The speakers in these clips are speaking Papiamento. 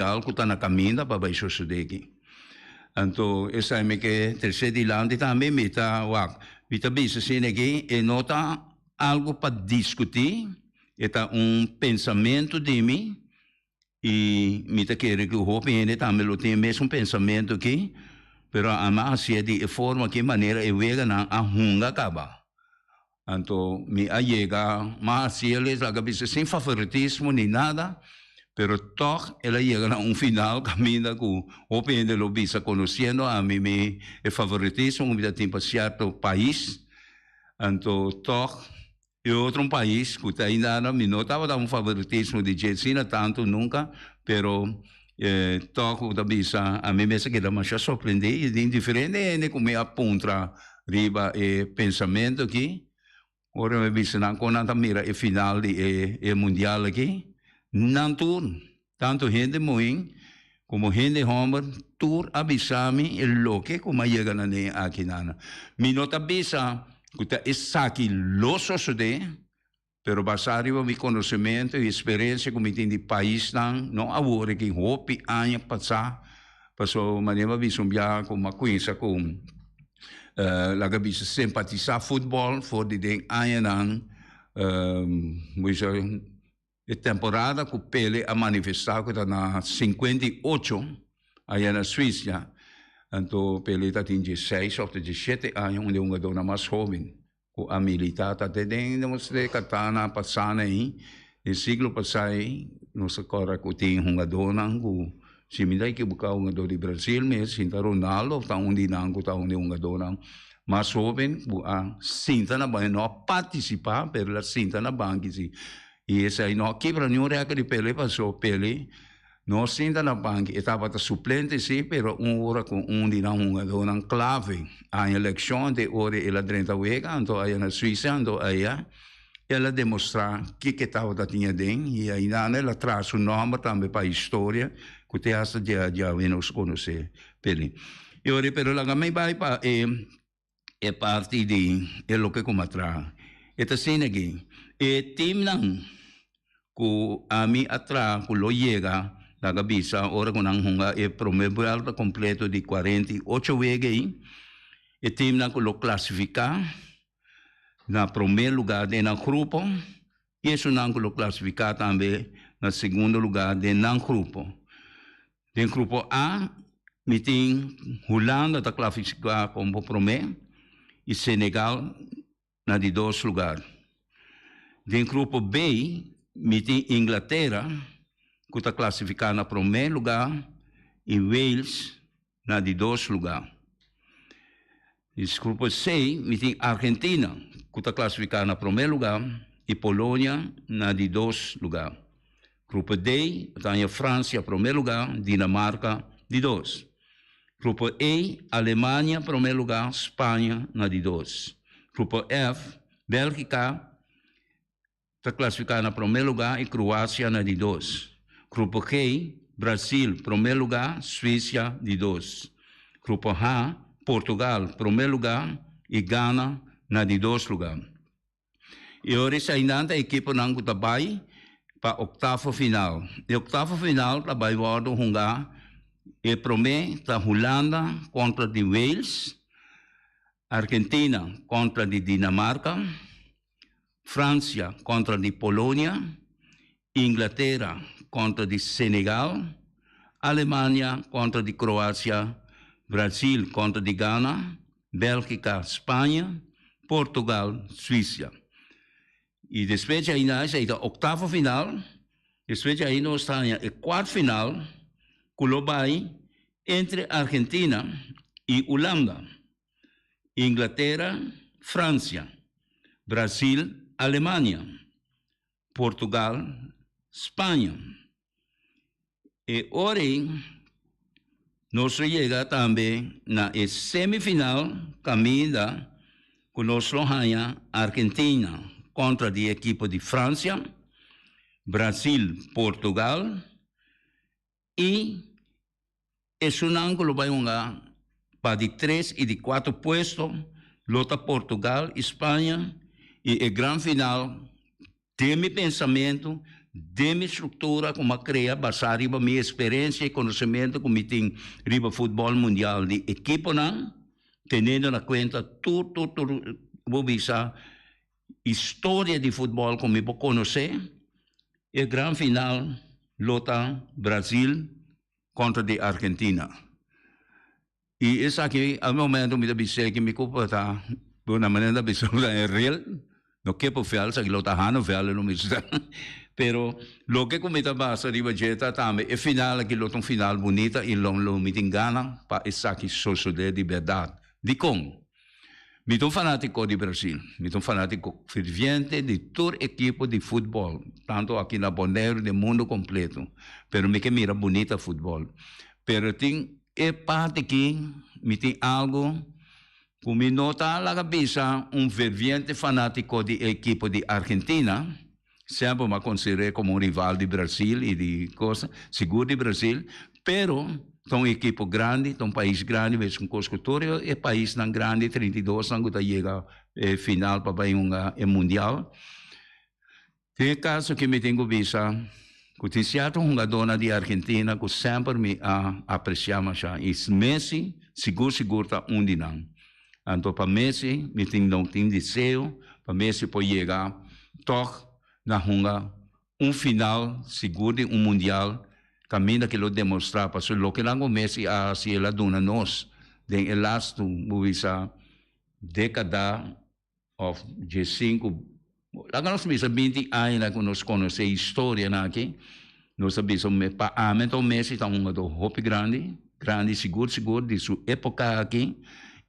Ku ta na kaminda pa bai sosodé aki. Anto esei mi ke trese dilanti tambe, mi ta wak, mi ta bisa asina aki, e no ta algu pa diskutí, e ta un pensamentu di mi i mi ta kere ku hopi hende tambe lo tin e mesun pensamentu aki, pero ami a hasié di e forma aki manera e weganan a hunga kaba. Anto mi a yega mas haci el es laga bisa sin favoritismo ni nada, pero toch el a yega na un final caminda cu hopi hende lo bisa conociendo ami mi e favoritismo cu mi ta tin pa cierto pais, anto toch e otro un pais cu ta ainda mi no tabata un favoritismo di dje asina tanto nunca, pero Tòg bo ta bisa, ami mes a keda masha sorprendí i tin diferente hende ku mi a puntra riba e pensamentu aki. Ora mi bisa nan kon nan ta mira e final di e e mundial aki, nan tur, tantu hende muhé komo hende hòmber, tur a bisa mi e loke ku mi a yega na den aki nan. Mi no ta bisa ku ta esaki lo sosodé, Pero basá riba mi konosementu i eksperensia ku mi tin di paisnan, no awor aki, hopi aña pasá, pasobra manera mi a bisa un biaha ku mi a kuminsá ku laga bisa simpatisá futbòl for di den añanan bisa e temporada ku Pele a manifestá ku ta na 58 aya na Suisia, anto Pele ta tin diesseis òf diesshete aña, un di e hungadónan mas hóben. Ku a militá ta te den nos dekatana pasana ei, den siglo pasá ei, nos a kòrda ku tin hungadónan ku si mi ta ekiboká hungadó di Brasil mes, sinta Ronaldo ta un di nan ku ta un di hungadónan mas hóben ku a sinta na banki, no a partisipá pero el a sinta na banki si i esei no a kibra niun rèkòrt di Pele pasobra Pele No sinta na banki, e tabata suplente si, pero un ora ku un di nan hungadónan klave a haña lekshon te ora el a drenta wega, anto aya na Suisa, anto aya el a demostrá kiko e tabata tin aden i ainda el a traha su nòmber tambe pa historia ku te hasta dia djawe nos konosé Pele. E ora pero laga mi bai pa e e parti di e loke ku mi a traha. E ta asina aki, e timnan ku ami a traha ku lo yega, laga bisa ora ku nan hunga e promé buelta kompleto di 48 wega ei, e timnan ku lo klasifiká na promé lugá den nan grupo i esunnan ku lo klasifiká tambe na segundo lugá den nan grupo. Den grupo A mi tin Hulanda ta klasifiká komo promé i Senegal na di dos lugar. Den grupo B mi tin Inglatera ku ta klasifiká na promé lugá i Wales na di dos lugá. Den grupo C mi tin Argentina ku ta klasifiká na promé lugá i Polonia na di dos lugá. Grupo D ta haña Fransia promé lugá, Dinamarka di dos. Grupo E, Alemania promé lugá, Spaña na di dos. Grupo F, Bélgika ta klasifiká na promé lugá i Kroasia na di dos. Grupo G, Brasil promé lugá, Suisia di dos. Grupo H, Portugal promé lugá i Ghana na di dos lugá. E ora esainan ta ekiponan ku ta bai pa oktavo final. E oktavo final ta bai wòrdu hungá, e promé ta Hulanda kontra di Wales, Argentina kontra di Dinamarka, Fransia kontra di Polonia, Inglatera kontra di Senegal, Alemania kontra di Kroasia, Brazil kontra di Ghana, Bélgika, Spaña, Portugal, Suisia. I despues di aina esei ta oktavo final, despues di ai nos ta haña e kuart final ku lo bai entre Argentina i Ulanda, Inglatera, Fransia, Brasil, Alemania. Portugal, Spaña. E ora ei nos lo yega tambe na e semifinal kaminda ku nos lo haña Argentina kontra di ekipo di Fransia, Brasil, Portugal i Esunnan ku lo bai hunga pa di tres i di kuater puesto lo ta Portugal i Spaña i e gran final den mi pensamentu Den mi struktura ku mi a krea basá riba mi eksperensia i konosementu ku mi tin riba futbòl mundial di ekiponan, teniendo na kuenta tur tur tur bo bisa historia di futbòl ku mi por konosé, e gran final lo ta Brazil kontra di Argentina. I esaki al momento mi ta bis'é ki mi ku ta di una manera ta bisa ta e real, no ke por vèl, esaki lo ta hano vèl lo mester ta. Pero loke ku mi ta basa riba dje ta tambe e final aki lo ta un final bunita i lo lo mi tin gana pa esaki sosodé di bèrdat. Dikon? Mi ta un fanátiko di Brasil, mi ta un fanátiko ferviente di tur ekipo di futbòl, tantu aki na Boneiru, den mundu kompleto, pero mi ke mira bunita futbòl. Pero tin E parti aki mi tin algo ku mi no ta laga bisa un ferviente fanátiko di e ekipo di Argentina, semper mi a konsider'é komo un rival di Brasil i di kos, sigur di Brasil, pero ta un ekipo grandi, ta un pais grandi, mes un kos ku tur e paisnan grandi, 32 nan ku ta yega e final pa bai hunga e mundial. Den e kaso aki mi tin ku bisa ku tin sierto hungadónan di Argentina ku semper mi a apresiá masha i Messi sigur sigur ta un di nan. Anto pa Messi mi tin no tin deseo pa Messi por yega tòg na hunga un final sigur di un mundial kaminda ke lo demostrá pasobra loke nan ku Messi a hasi el a duna nos den e lastu bo bisa dékada Of diesinku, laga nos bisa binti añanan ku nos konosé historianan aki, nos ta bisa pa ami anto Messi ta un hungadó hopi grandi, grandi sigur sigur di su époka aki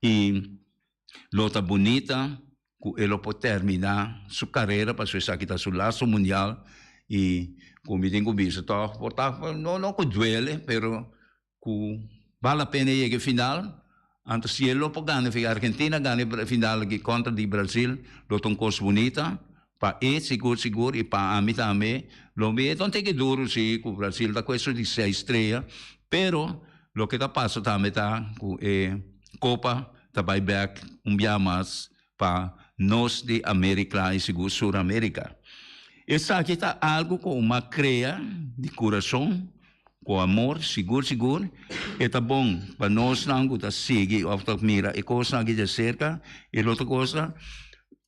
i lo ta bunita ku e lo por terminá su karera pasobra esaki ta su lastu mundial i ku mi tin ku bisa tòg por ta no no ku duele pero Ku bal la pena yega e final, anto si e lo por gana fi Argentina gana e final aki kontra di Brasil lo ta un kos bunita pa e sigur sigur i pa ami tambe lo mi e ta un tiki duru si ku Brasil ta kuesto di seis strea pero loke ta pasa tambe ta ku e kopa ta bai bek un bia mas pa nos di Amerika i sigur Sur Amerika. Esaki ta algu ku un a krea di kurason, ku amor, sigur sigur e ta bon pa nosnan ku ta sigui òf ta mira e kosnan aki djaserka. E otro kos ta,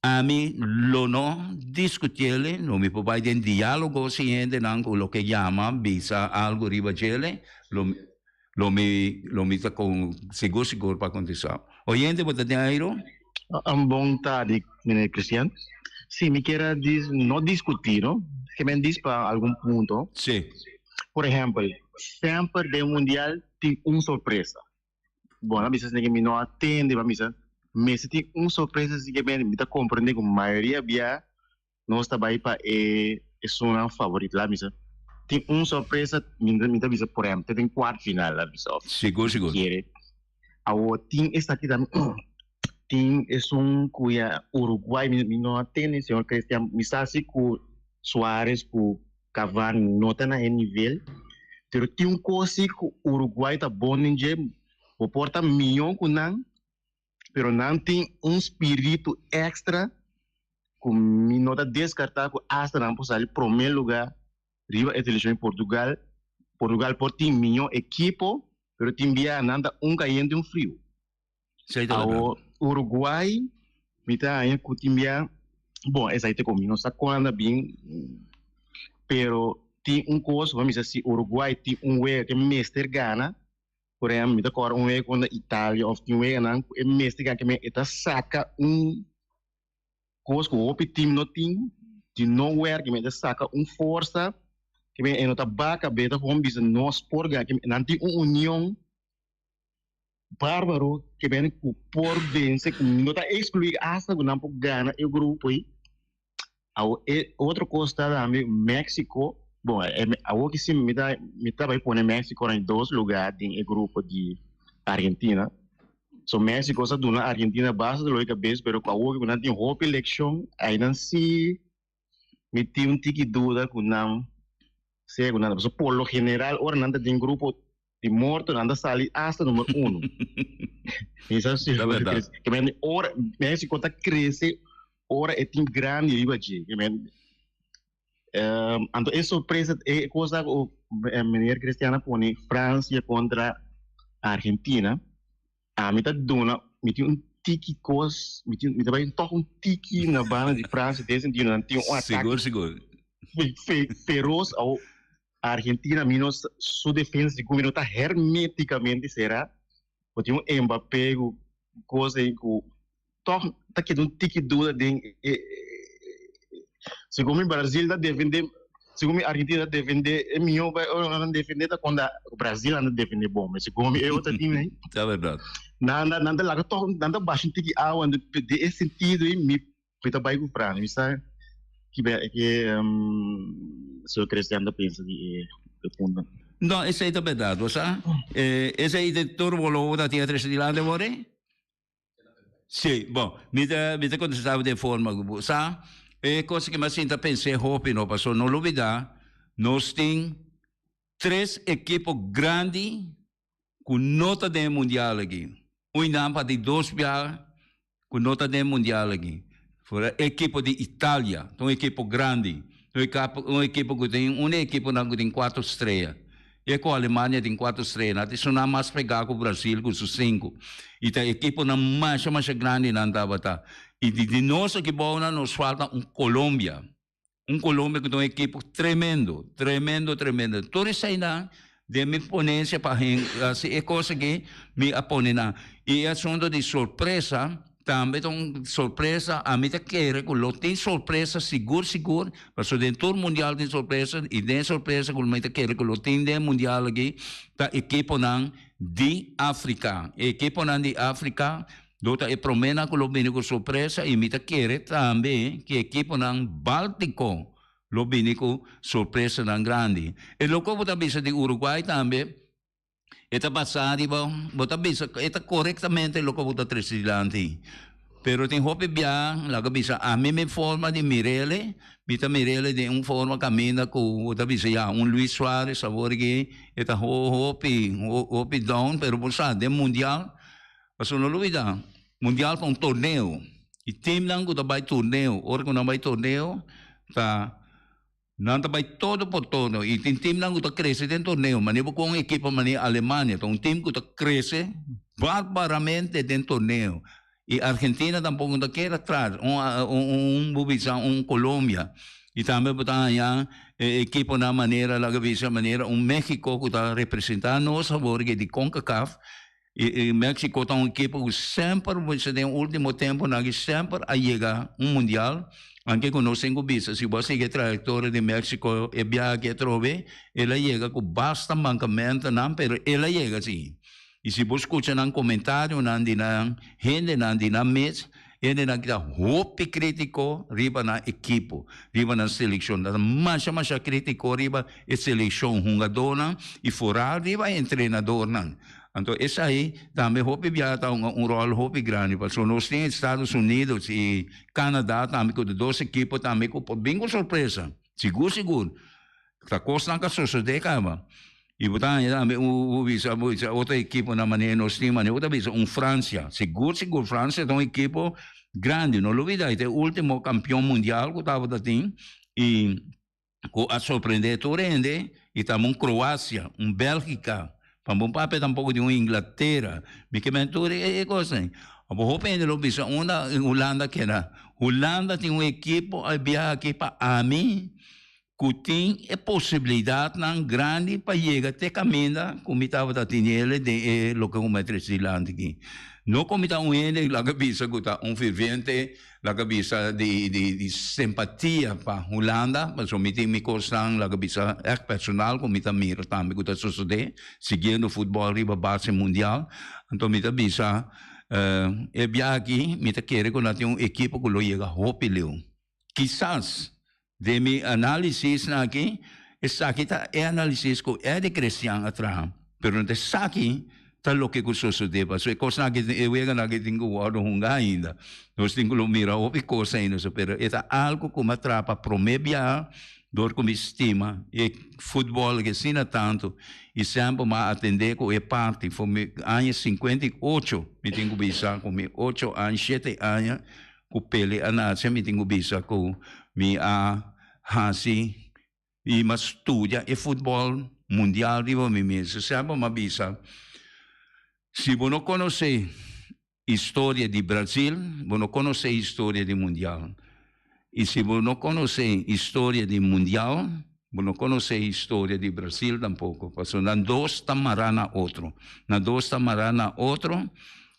ami lo no diskutiele, lo mi por bai den diálogo sin hendenan ku loke yama bisa algu riba djele, lo Lo mi lo mi ta con sigur sigur pa contesta. Oyente bo ta den airo? Un bon tardi meneer Christian. Si mi kier a dis no discuti no, ke men dis pa algun punto. Si. Por ehempel, semper den mundial tin un sorpresa. Bon a bisa esaki mi no a tende pa misa mester tin un sorpresa si ke men mi ta comprende ku mayoria bia Nos ta bai pa e esunnan favorito la misa tin un sorpresa mi mi ta bisa por ehempel te den cuart final la bisa of Sigur sigur. kiere awo tin esaki tambe tin esun cu ya Uruguay mi mi no a tende señor Christian mi sa si cu Suarez cu Cavani no ta na e nivel pero tin un cos si cu Uruguay ta bon den dje bo por ta miyo cu nan pero nan tin un spiritu extra ku mi no ta deskartá ku asta nan por sali promé lugá riba e selekshon di Portugal. Portugal por tin mihó ekipo, pero tin bia nan ta un kayente un friu. Awo Uruguay mi ta haña ku tin bia, bon esei ta komi no sa kuando a bin, pero tin un kos ku mi sa si Uruguay tin un wega ke mester gana, Por ehempel, mi ta kòrda un wega kontra Italia òf tin weganan ku e mester gana keme e ta saka un kos ku hopi tim no tin di no wèr keme e ta saka un forsa keme e no ta baka be ta gewoon bisa nos por gana keme nan tin un union bárbaro keme ku por vense ku no ta ekskluí asta ku nan por gana e grupo ei. Awo e otro kos ta tambe Mexico, bon awo ki si mi ta mi ta bai pone Mexico na dos lugar den e grupo di Argentina. So Mexico sa duna Argentina basta dolor di kabes pero ku awo ku nan tin hopi lekshon ainan si mi tin un tiki duda ku nan sea ku nan pasobra por lo general ora nan ta den grupo di morto nan ta sali hasta numero uno. Mi sa si Ta verdad. Que men ora Mexico ta crece ora e team grandi riba dje. Que men Anto e sorpresa, e cosa ku meneer Cristian a pone Francia kontra Argentina, ami ta duna, mi tin un tiki kos, mi tin, mi ta bai tòg un tiki na banda di Francia den sentido nan tin un atake Sigur, sigur. feroz awo Argentina mi no su defensa sigur mi no ta hermeticamente sera, bo tin un Mbappé ku kos ei ku tòg ta keda un tiki duda den e segun mi Brasil ta defende segun mi Argentina ta defende e mihó bai ora nan defende ta konta Brasil nan ta defende bon pero segun mi e otro team ei Ta berdad. Nan nan ta laga tòg nan ta basha un tiki awa den e sentido ei mi mi ta bai ku Frans mi sa ki ke señor Christian ta pensa di e punto. No esei ta berdad bo sa esei ta tur bolo ta tin a trese dilanti awor ei. Sí, bon, mi ta, mi ta contestá bo den forma cu bo sa, e cosa cu mi a sinta pens'é hopi no, pasobra no lubidá, nos tin tres ekipo grandi cu no ta den e mundial aki. Un nan pa di dos biaha cu no ta den e mundial aki. Fuera e ekipo di Italia, ta un ekipo grandi, un ekipo cu tin, un di e ekiponan cu tin cuatro strea. E ku Alemania tin kuater strea, nan ta esunnan mas pegá ku Brasil ku su sinku. I ta ekiponan masha masha grandi nan tabata. I di di nos aki bounan nos falta un Colombia. Un Colombia ku ta un ekipo tremendo, tremendo, tremendo. Tur eseinan den mi ponencia pa hasi e kos aki mi a pone nan. I e asunto di sorpresa. Tambe ta un sorpresa, ami ta kere ku lo tin sorpresa sigur sigur, pasobra den tur mundial tin sorpresa i den e sorpresa ku mi ta kere ku lo tin den e mundial aki ta ekiponan di Afrika. E ekiponan di Afrika lo ta e promenan ku lo bini ku sorpresa i mi ta kere tambe ku e ekiponan Baltiko lo bini ku sorpresanan grandi. E loke bo ta bisa di Uruguay tambe. E ta basá riba, bo ta bisa, e ta korektamente loke bo ta trese dilanti. Pero tin hopi bia, laga bisa, ami mi forma di mir'ele, mi ta mir'ele den un forma kaminda ku bo ta bisa, ya, un Luis Suarez awor aki e ta hopi, hopi down, pero bo sa, den mundial, pasobra no lubida, mundial ta un torneo, i teamnan ku ta bai torneo, ora ku nan bai torneo, ta. Nan ta bai todo por todo y tin teamnan cu ta crece den torneo. Manera bo con un ekipo manera Alemania ta un team cu ta crece barbaramente den torneo. Y Argentina tampoco no ta keda atras. Un un bo bisa un Colombia. Y tambe bo ta haña e ekiponan manera laga bisa manera un Mexico cu ta representa nos awor di Concacaf. Y Mexico ta un ekipo cu semper, bo bisa den ultimo temponan aki semper a yega un mundial, anke cu nos tin cu bisa si bo a sigui e trayectoria di Mexico e biaha aki atrobe, el a yega cu basta mancamentonan pero el a yega si. Y si bo scucha nan comentarionan di nan hendenan di nan mes, hendenan ki ta hopi critico riba nan ekipo, riba nan seleccion, nan ta masha masha critico riba e seleccion, hungadornan y foral riba e entrenadornan. Anto esai tambe hopi bia ta hunga un rol hopi grandi pasobra nos tin Estados Unidos y Canada tambe cu ta dos ekipo tambe cu por bin cu sorpresa sigur sigur ta cosnan ca sosode caba y bo ta haña tambe bo bisa bo bisa otro ekiponan manera nos tin manera bo ta bisa un Francia sigur sigur Francia ta un ekipo grandi no lubida e ta e ultimo campeon mundial cu tabata tin y ku a sorprendé tur hende i ta un Kroasia, un Bélgika, pa bo papia tampoko di un Inglatera, mi ke men tur e kosnan. Abo hopi hende lo bisa unda Hulanda keda. Hulanda tin un ekipo a biaha aki pa ami ku tin e posibilidatnan grandi pa yega te kaminda ku mi tabata tinele den e loke ku mi a trese dilanti aki. No ku mi ta un hende laga bisa ku ta un ferviente Laga bisa di di di simpatia pa Hulanda, pasobra mi tin mi kosnan laga bisa ègt personal ku mi ta mira tambe ku ta sosodé siguiendo futbòl riba base mundial. Anto mi ta bisa e biaha aki mi ta kere ku nan tin un ekipo ku lo yega hopi leu. Kisas den mi análisisnan aki esaki ta e análisis ku Eddy Christian a traha, pero no ta esaki ta loke ku sosodé pasobra e kosnan aki e weganan aki tin ku wòrdu hunga ainda. Nos tin ku lo mira hopi kos ainda so, pero e ta algu ku mi a traha pa promé biaha dor ku mi stima e futbòl aki asina tantu i semper mi a atendé ku e parti for mi aña 58 mi tin ku bisa ku mi ocho aña shete aña ku Pele a nase mi tin ku bisa ku mi a hasi. I m'a studia e futbòl mundial riba mi mes. Semper m'a bisa, si bo no konosé historia di Brazil, bo no konosé historia di mundial. I si bo no konosé historia di mundial, bo no konosé historia di Brazil tampoko. Pasobra nan dos ta mará na otro. Nan dos ta mará na otro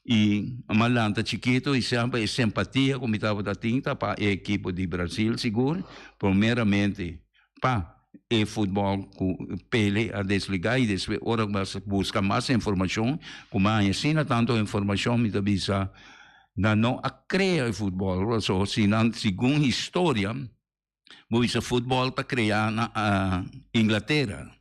i m'a lanta chikito i semper e simpatia ku mi tabata tin ta pa e ekipo di Brazil sigur, primeramente pa e futbòl ku Pele a desplegá i despues ora ku mi a buska mas informashon ku mi a haña asina tantu informashon mi ta bisa nan no a krea e futbòl pasobra si nan segun historia bo bisa futbòl ta krea na Inglatera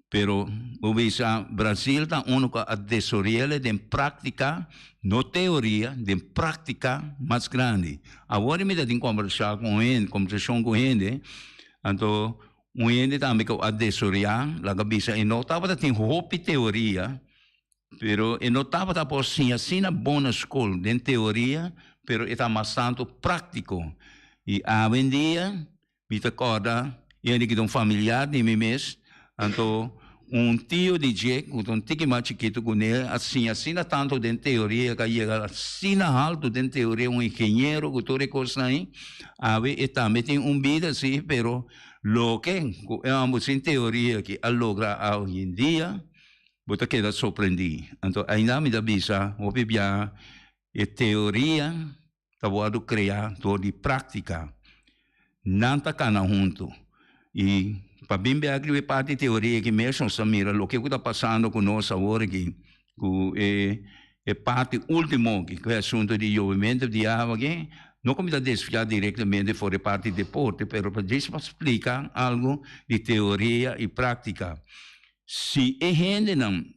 pero bo bisa Brasil ta unu ku a desore'le den práktika no teoria den práktika mas grandi. Awor mi ta tin kombersá ku un hende kombersashon ku hende anto un hende tambe ku a desoreá laga bisa e no tabata tin hopi teoria Pero e no tabata por siña asina bon na skol den teoria, pero e ta mas tantu práktiko. I awendia mi ta kòrda hende ki ta un familiar di mi mes, anto un tio di dje ku ta un tiki mas chikitu ku ne a siña asina tantu den teoria ku a yega asina haltu den teoria, un ingeniero ku tur e kosnan ei. Awe e tambe tin un bida si, pero loke ku e hòmber sin teoria aki a logra awendia, Bo ta keda sorprendí. Anto ainda mi ta bisa hopi bia e teoria ta wòrdu kreá dor di práktika. Nan ta kana huntu. I pa bin bèk riba e parti teoria aki mes nos ta mira loke ku ta pasando ku nos awor aki ku e e parti último aki ku e asuntu di yobimentu di awa aki. No ku mi ta desviá direktamente for e parti deporte pero pa djis pa splika algu di teoria i práktika. Si e hendenan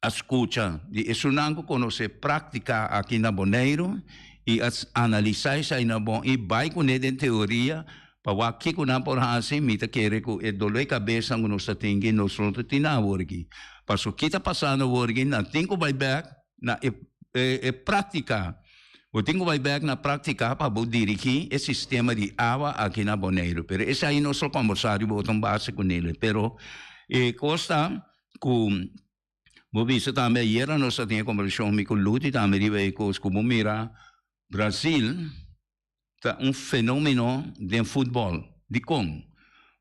a skucha di esunnan ku konosé práktika aki na Boneiru i a analisá esei na bon i bai kuné den teoria pa wak kiko nan por hasi, mi ta kere ku e doló e kabesan ku nos ta tin aki nos no ta tin awor aki. Pasobra ki ta pasando awor aki, nan tin ku bai bèk na e e práktika. Bo tin ku bai bèk na práktika pa bo dirigí e sistema di awa aki na Boneiru. Pero esei nos lo kòmbersá riba otro base ku Nele. Pero e kos ta ku bo bisa tambe ayera nos a tin e kòmbersashon mi ku Luti tambe riba e kos ku bo mira Brasil ta un fenomeno den futbòl. Dikon?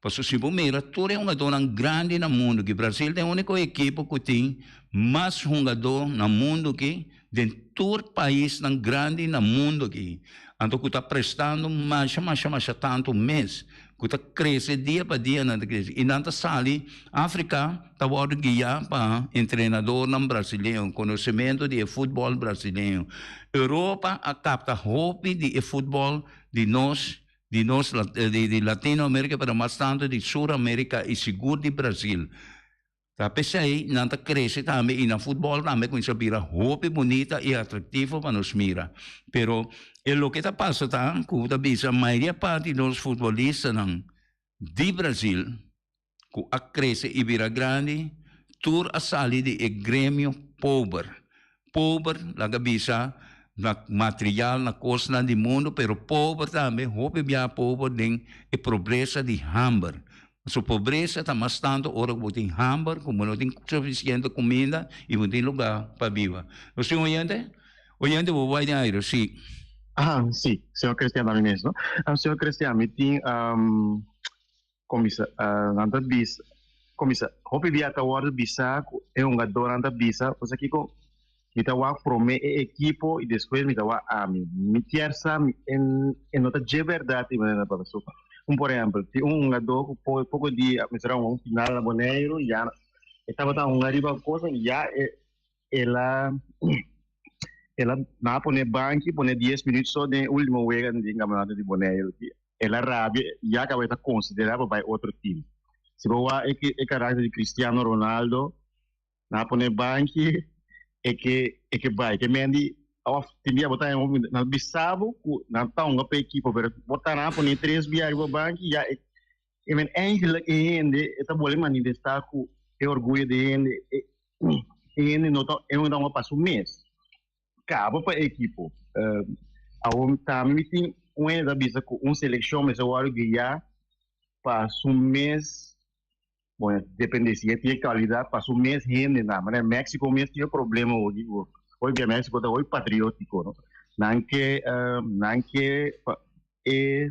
Pasobra si bo mira tur e hungadónan grandi na mundu ki Brasil ta e úniko ekipo ku tin mas hungadó na mundu ki den tur paisnan grandi na mundu aki. Anto ku ta prestando masha masha masha tantu mes ku ta krese dia pa dia nan ta krese i nan ta sali Afrika ta wòrdu guiá pa entrenadornan brasileño konosementu di e futbòl brasileño Europa a kapta hopi di e futbòl di nos di nos di Latinoamerica pero mas tantu di Sur America i sigur di Brasil. Ta p'esei nan ta krese tambe i nan futbòl tambe kuminsá bira hopi bunita i atraktivo pa nos mira. Pero e loke ta pasa ta ku ta bisa mayoria parti di nos futbolistanan di Brazil ku a krese i bira grandi tur a sali di e gremio pober. Pober laga bisa na material, na kosnan di mundu, pero pober tambe hopi bia pober den e pobresa di hamber. Su pobresa ta mas tantu ora ku bo tin hamber, ku bo no tin sufisiente kuminda i bo no tin lugá pa biba. Nos tin oyente? Oyente bo bai den aire, si. Ah, si, señor Cristian ta mi mes, no? Señor Cristian, mi tin komisa, nan ta bisa, komisa, hopi bia ta wòrdu bisa ku e hungadónan ta bisa, osea kiko mi ta wak promé e ekipo i despues mi ta wak ami. Mi kier sa mi e no ta dje bèrdat di manera pa pasobra un por ehèmpel tin un hungadó ku poko dia mester a hunga un final na Boneiru ya e tabata hunga riba cosa ya e el a el a nan a pone banki pone dies minüt so den e ultimo wega den kampionato di Boneiru el a rabia ya kaba e ta konsiderá pa bai otro tim. Si bo wak e karakter di Cristiano Ronaldo Nan a pone banki e ke e ke bai ke mendi of tin bia bo ta nan bisa bo ku nan ta hunga pa ekipo pero bo ta nan a pone tres bia riba banki ya e e men eigenlijk e hende e ta bole manifesta ku e orguyo di hende e e hende no ta e no ta hunga pa su mes kaba pa ekipo awor tambe mi tin un hende ta bisa ku un selekshon mester wòrdu guiá. Pa su mes, bon, depende si e tin calidad pa su mes hendenan. Manera Mexico mes tin e problema hoy, hoy bia Mexico ta hoy patriotico, no? Nan ke, nan ke pa e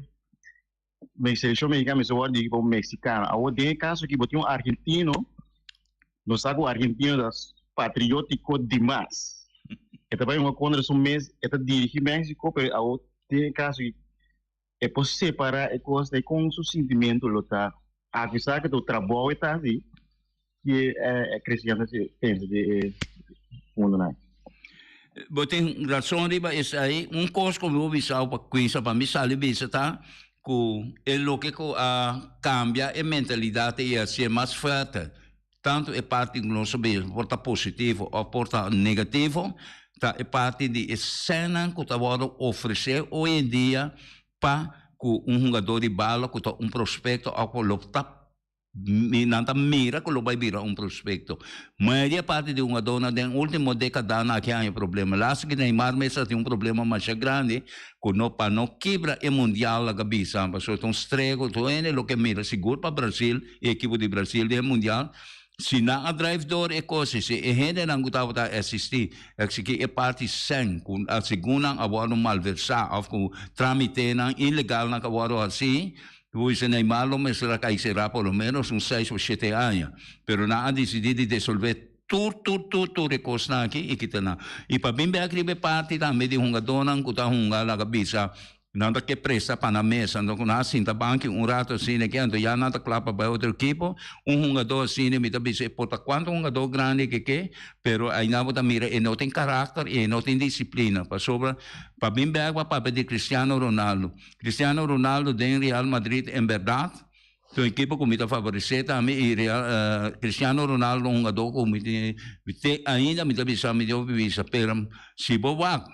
seleccion mexicana mester wòrdu dirigi pa un mexicano. Awor den e caso aki bo tin un argentino, nos sa ku argentino ta patriotico dimas. E ta bai hunga kontra su mes, e ta dirigi Mexico, pero awor den e caso aki E por separá e kos ei kon su sintimentu lo ta. Avisá ku tu trabou e ta hasi, ki e kristian ta pensa di e puntonan. Bo tin rason riba esei. Un kos ku mi por bisa pa kuinsa pa mi sali bisa ta ku e loke ku a kambia e mentalidat ei a hasié mas fuerte. Tantu e parti ku nos a bisa por ta positivo òf por ta negativo, ta e parti di e sènnan ku ta wòrdu ofresé hoy en dia pa ku un hungadó di bala ku ta un prospekto òf ku lo ta nan ta mira ku lo bai bira un prospekto. Mayoria parti di hungadónan den último dékadanan aki a haña problema. Laatste ku Neymar mes a tin un problema masha grandi ku no pa no kibra e mundial laga bisa pasobra ta un strego tur hende lo ke mira sigur pa Brasil e ekipo di Brasil den e mundial si nan a drive door e kos si e hendenan ku tabata asisti eksiki e parti sèn ku segun nan a wòrdu malversá òf ku tramitenan ilegalnan ku a wòrdu hasi pues Neymar lo mester a kai será por lo menos un seis o shete aña pero nan a disidí di desolvé Tur, tur, tur, tur e kosnan aki i kita nan. I pa bin bek riba e parti tambe di hungadónan ku ta hunga laga bisa nan ta ke presta pa nan mes. Anto ku nan a sinta banki un rato asina aki anto ya nan ta kla pa bai otro ekipo. Un hungadó asina mi ta bisa e por ta kuantu hungadó grandi ke ke, pero ainan bo ta mira e no tin karakter i e no tin disiplina. Pasobra pa bin bek bo a papia di Cristiano Ronaldo. Cristiano Ronaldo den Real Madrid en bèrdat Ta un ekipo ku mi ta favoresé tambe i Real Cristiano Ronaldo un hungadó ku mi te ainda mi ta bisa mi hopi bisa pero si bo wak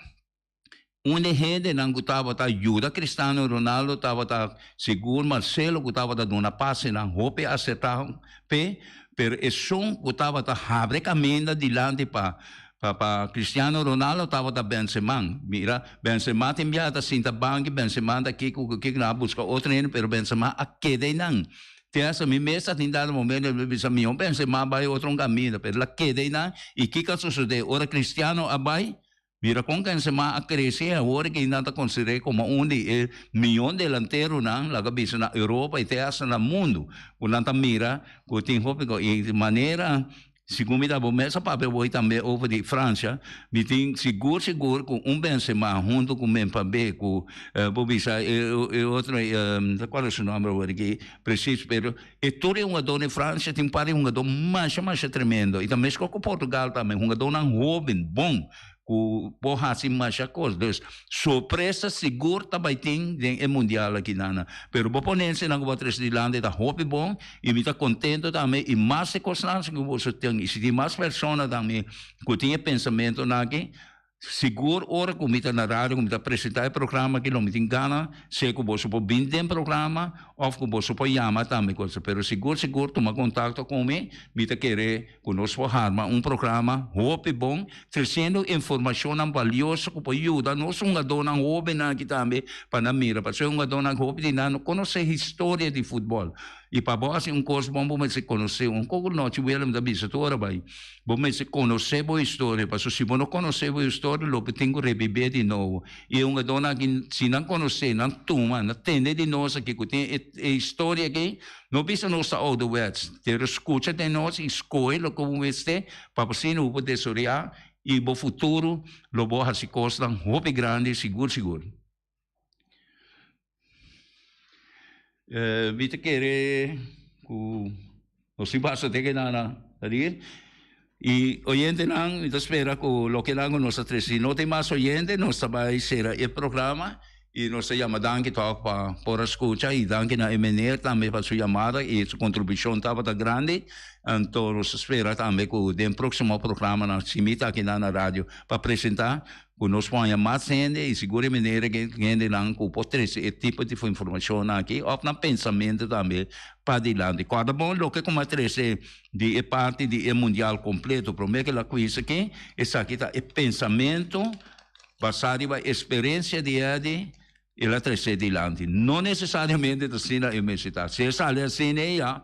un di hendenan ku tabata yuda Cristiano Ronaldo tabata sigur Marcelo ku tabata duna pasenan hopi asertá p'e pero esun ku tabata habri kaminda dilanti pa Pa pa Cristiano Ronaldo tabata Benzema. Mira, Benzema tin biaha ta sinta banki, Benzema ta kiko ku kiko, nan a buska otro hende, pero Benzema a keda einan. Te hasta mi mes ta tin dado momento mi bisa mihó Benzema bai otro un kaminda, pero el a keda einan. I kiko a sosodé? Ora Cristiano a bai, mira kon Benzema a krese, awor ke nan ta konsider'é komo un di e mihó delanteronan, laga bisa na Europa i te hasta na mundu, ku nan ta mira ku tin hopi gol. I manera Segun mi ta bo mes a papia hoy tambe over di Francia, mi tin sigur sigur cu un Benzema hunto cu Mbappé cu bo bisa e e otro ta cual su nomber awor aki precies pero e tur e hungador di Francia tin un par di hungador masha masha tremendo y ta mescos cu Portugal tambe hungadornan hoben bon Ku por hasi masha kos. Dus, sorpresa sigur ta bai tin den e mundial aki nana. Pero bo ponensianan ku bo a trese dilanti ta hopi bon i mi ta kontento tambe i mas e kosnan ku boso tin i si tin mas persona tambe ku tin e pensamentonan aki, sigur ora ku mi ta na radio ku mi ta presentá e programa aki lo mi tin gana sea ku boso por bin den programa òf ku boso por yama tambe kos. Pero sigur sigur tuma kontakto ku mi, mi ta kere. Ku nos por harma un programa hopi bon, tresiendo informashonnan balioso ku por yuda nos hungadónan hóbennan aki tambe pa nan mira. Pasobra e hungadónan hopi di nan no konosé historia di futbòl. I pa bo hasi un kos bon bo mester konosé. Un koko nochi Willem ta bisa tur ora bai, bo mester konosé bo historia, pasobra si bo no konosé bo historia lo bo tin ku rebibé di nobo. I e hungadónan aki si nan konosé, nan tuma, nan tende di nos aki ku tin e historia aki, No bisa nos ta ouderwets, pero scucha den nos y scohe loke bo mester pa asina bo por desorea y bo futuro lo bo haci cosnan hopi grandi sigur sigur. Mi ta kere cu nos tin basta te keda na salir y oyentenan mi ta spera cu loke nan cu nos ta trece si no tin mas oyente nos ta bay cera e programa. Y nos ta yama danki tok pa por a scucha y danki na e meneer tambe pa su yamada y su contribucion tabata grandi. Anto nos ta spera tambe cu den proximo programanan si mi ta akinan na radio pa presenta cu nos por haña mas hende y sigur e meneer e hendenan cu por trece e tipo di informacionnan aki of nan pensamento tambe padilanti. Corda bon loke cu mi a trece di e parti di e mundial completo prome cu el a cuinsa aki esaki ta e pensamento. Basá riba eksperensia di Eddie El a trece dilanti. No necesariamente ta asina e mester ta. Si e sali asina ei ya,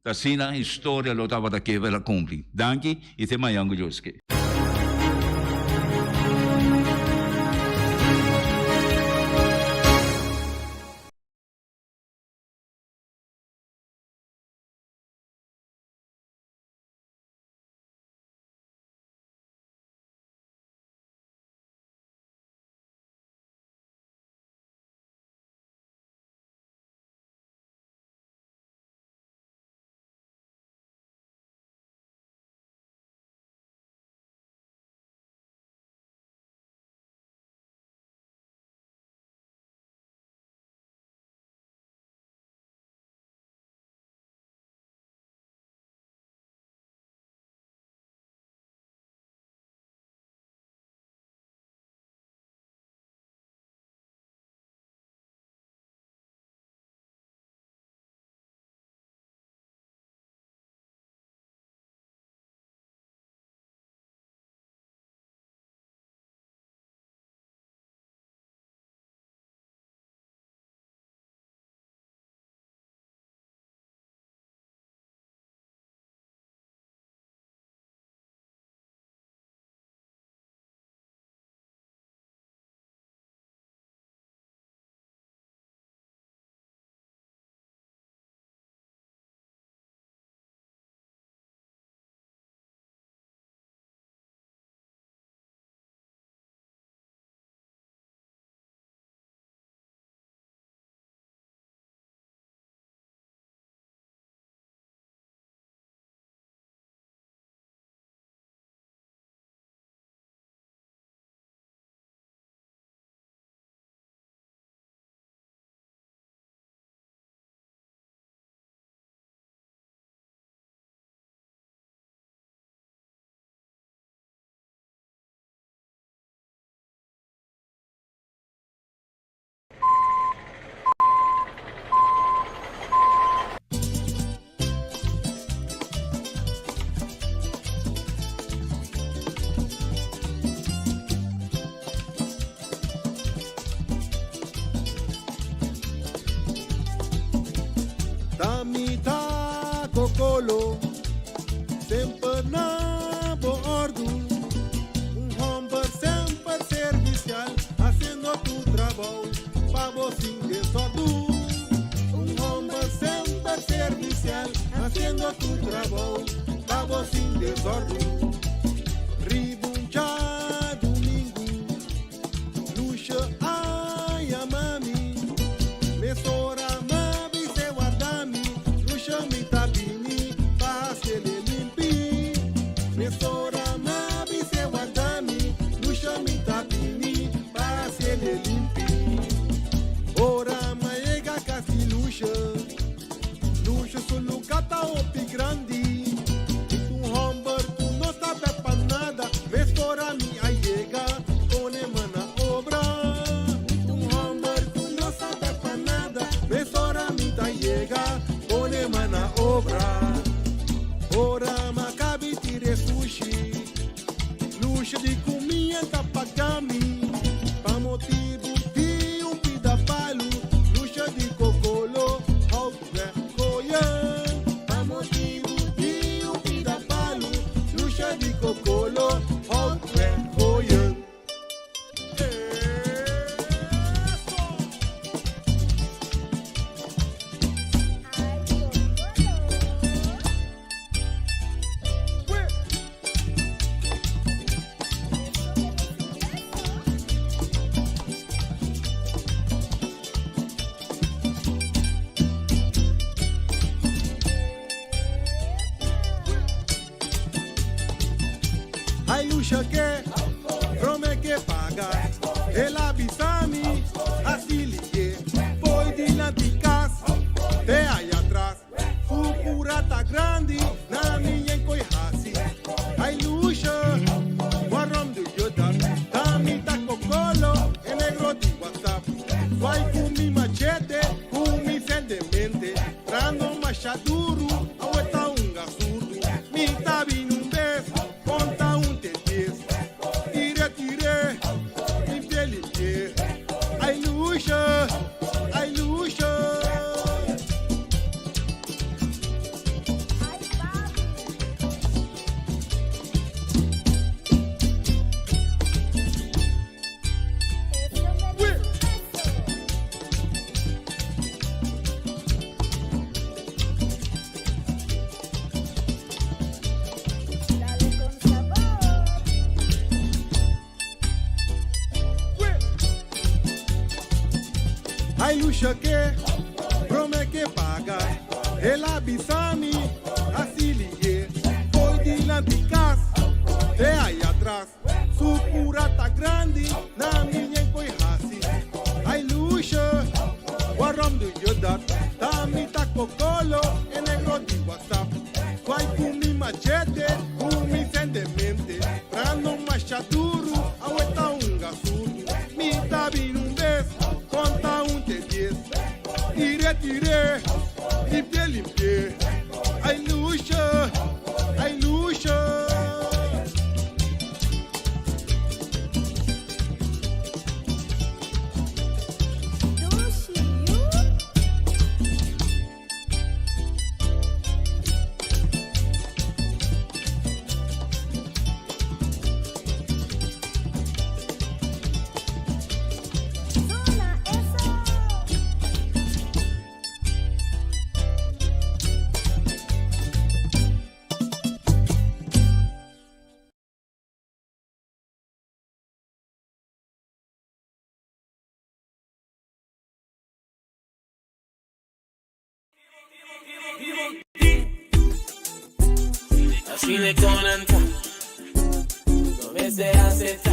ta asina historia lo tabata ke el a cumpli. Danki y te mañan cu Dios ke. Ta mi ta Cocolo, semper na bo ordu. Un homber semper servicial, haciendo tu trabou, pa bo sin desordu. Un homber semper servicial, haciendo tu trabou, pa bo sin desordu. Riba un djadumingu, Lucia a yama mi, mesora m'a bis'é warda mi, Lucia mi ta bini pa hasiel e limpi. Mesora m'a bis'é warda mi, Lucia mi ta bini pa hasiel e limpi. Ora m'a yega kas di Lucia, Lucia su luga ta hopi grandi, mi ta un homber ku no ta bek pa nada, mesora mi a yega pone man na obra. Mi ta un homber ku no sa bek pa nada, mesora mi ta yega pone man na obra. Ora m'a kabi tira e sushi, Lucia di ku mi a ta paga mi, pa motibu di un pida palu, Lucia di Cocolo hout weg gooien. Pa motibu di un pida palu, Lucia di Cocolo hout weg gooien. Eso! Ay, Cocolo. Wee! Ay Lucia ke prome ke paga El a bisa mi asi liye Fo'i dilanti kas te aya tras Su pura ta grandi na mi yen koe hasi Ay Lucia waarom doe je dat Ta mi ta Cocolo e negro di WhatsApp Swai ku mi machete ku mi sendemente Trando masha duru awe ta hunga surdu Mi ta bini un bes konta un te dies Tire tire limpie limpie Ay Lucia. Lucia ke, prome ke paga. El a bisa mi, así liye. Voy dilanti cas, te ahí atrás. Su cura ta grandi, na mi koi hasi. Ay Lucia, waarom doe je dat? Tami ta kokolo, e negro di WhatsApp. Kwai ku mi machete, ku mi sendemente. Prando machaduro, aweta un gasudo. Mi tabi un bes, conta un te diez. Tire, tire, limpie, limpie. Ay Lucia, ay Lucia. Dushi, yu. Zona eso. Así de conanta, no se acepta.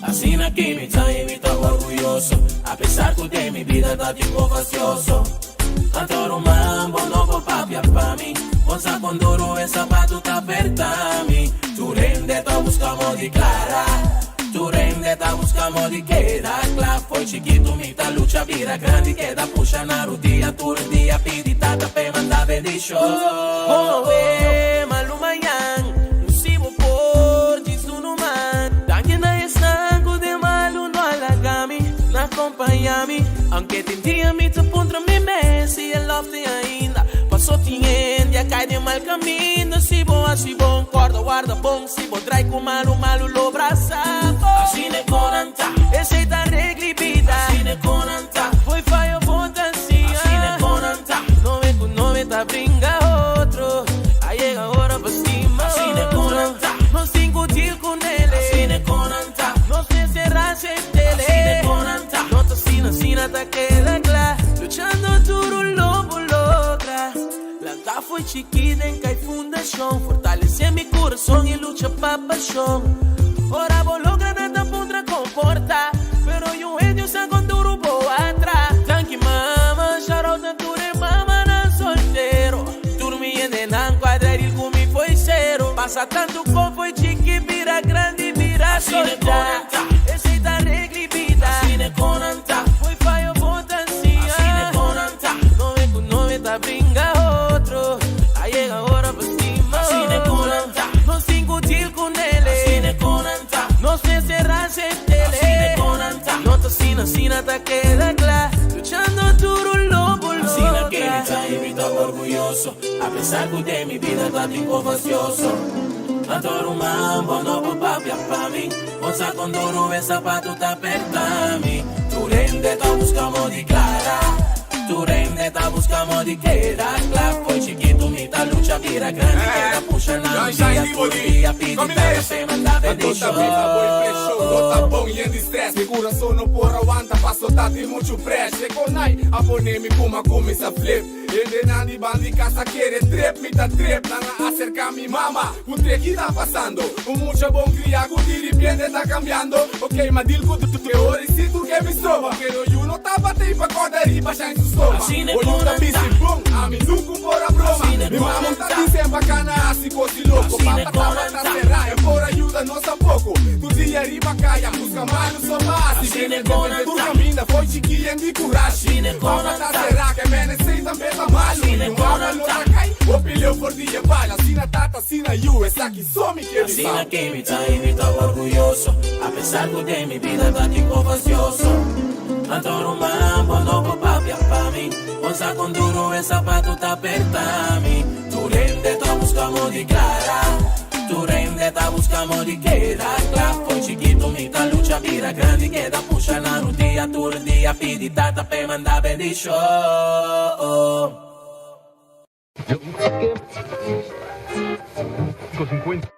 Así na que me está y me está orgulloso. A pesar que de mi vida está tiempo fastidioso. Antoro mambo no por papia pa mí. Onza con duro el zapato ta aperta mi. Tu rende ta buscamos de clara. Tu rende ta buscamos de queda clara. Foi chiquito mi ta lucha vira grande queda puxa na rudia tur dia pidi tata pe manda bendición. Oh, malumayan. Sibo por man. Danke na estanco de malo no halagami, na acompañami. Aunque te dia mi te puntra mi mes y el love te ainda. Paso tien, ya cae de mal camino. Si bo así bon, guarda, guarda bon. Si bo trai com malo, malo lo braça. Así ne conanta, ese ta regli vida. Así ne conanta, foi fallo fantasía. Así ne conanta, no me con no me ta brinca otro. Ahí llega ahora pa estima. Así ne conanta, no sin deal con él. Así ne conanta, no se cerrase tele. Así ne conanta, no te sina sina ta queda clara. Luchando duro lo logra. La fue chiquita en Kai Fundación. Fortalece mi corazón y lucha pa pasión. Ahora vos logra nada pondrá comporta. Pero yo en Dios con duro bo atrás. Tranqui mama, shout out a tu mama na soltero. Dormi en el cuadril con mi foi cero. Pasa tanto con foi chiqui, vira grande, vira solta. Ese ta regli vida. Así ne conanta. Foi fallo fantasía. Así ne conanta. No me con no me ta brinca otro. Ahí llega ahora pa estima. Así ne conanta. No sin deal con él. Así ne conanta. No se cerrase tele. Así ne conanta. No te sina sina ta queda clara. Luchando duro lo Así na que me está y me está orgulloso. A pesar que de mi vida está tiempo fastidioso. Antoro mambo no por papia pa mí. Onza con duro el zapato ta aperta mi. Tu rende ta buscamos de clara. Tu rende ta buscamos de queda clara. Foi chiquito mi ta lucha vira grande queda puxa na Sunshine dia por Libody. dia pide Combination. se manda Anto ta viva, boy pressure, no ta bom e de stress. Mi coração não por aguanta, passo tá de muito fresh. E conai, a pone mi kuma começa flip. Ende nani bandi casa quiere trip, mi ta trip. Nana acerca mi mama, un que tá passando. Un mucho bom cria, ku de repente tá cambiando. Ok, ma dil ku tu que ora si tu que me strova. Pero you no tava te pa corda riba shine su stoma. Así ne O you ta conanta. busy boom, a mi nunca por a broma. Así ne Mi mama ta conanta. dizendo bacana, así cosi loco. Así ne Papa tava ta conanta. cerrar, é por ajuda nós tampouco. Tu dia riba caia, busca malo só base. Así ne Tu conanta. caminha, foi chiquinha de coragem. Así ne Papa tá conanta. será que mene sei também tá malo. Así ne Não há conanta. lota cai, o pneu por dia bala. Sina tata, sina you, essa aqui só me quer Así na que me está y me está orgulloso. A pesar que de mi vida está tiempo fastidioso. Antoro mambo no por papia pa mí. Onza con duro el zapato ta aperta mi. Tu rende ta buscamos de clara. Tu rende ta buscamos de queda clara. Foi chiquito mi ta lucha vira grande queda puxa na rudia tur dia pidi tata pe manda bendición. 50.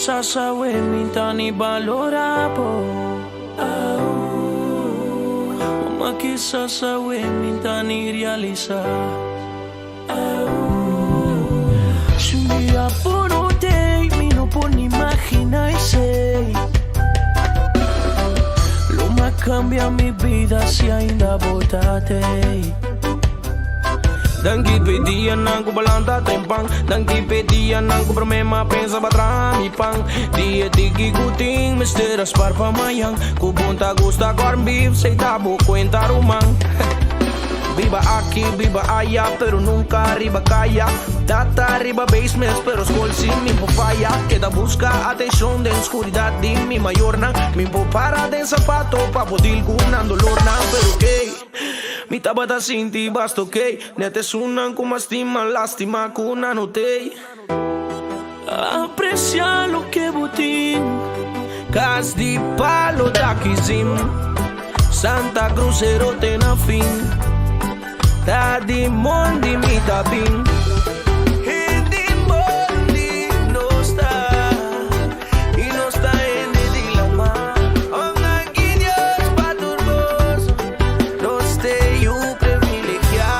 kisas awe mi n'ta ni balorá bo. Mama kisas awe mi n'ta ni realisá. Si un dia bo no t'ei, mi no por ni imaginá esei. Lo m'a kambia mi bida si ainda bo ta t'ei. Danki p'e dianan ku b'a lanta trempan. Danki p'e dianan ku promé m'a pensa b'a traha mi pan. Di e tiki ku tin mester a spar pa mañan. Ku bo n'ta gusta corn beef, esei ta bo kuenta ruman. Biba aki, biba aya, pero nunka riba kaya. Tata riba basement, pero skol si mi por faya. Keda buska atenshon den skuridat di mi mayornan. Mi por para den sapato pa por deal ku nan dolornan. Pero key, mi tabata sinti basta okey. Net esunnan ku mas stima, lastima ku nan no tey. Aprecia loke bo tin. Cas di palo ta kizim. Santa Cruzero te na fin. Ta di mondi mi ta bin. Hende mondi nos ta. Y nos ta hende di lama. Oh, danki Dios pa tur cos. Nos ta yu privilegia.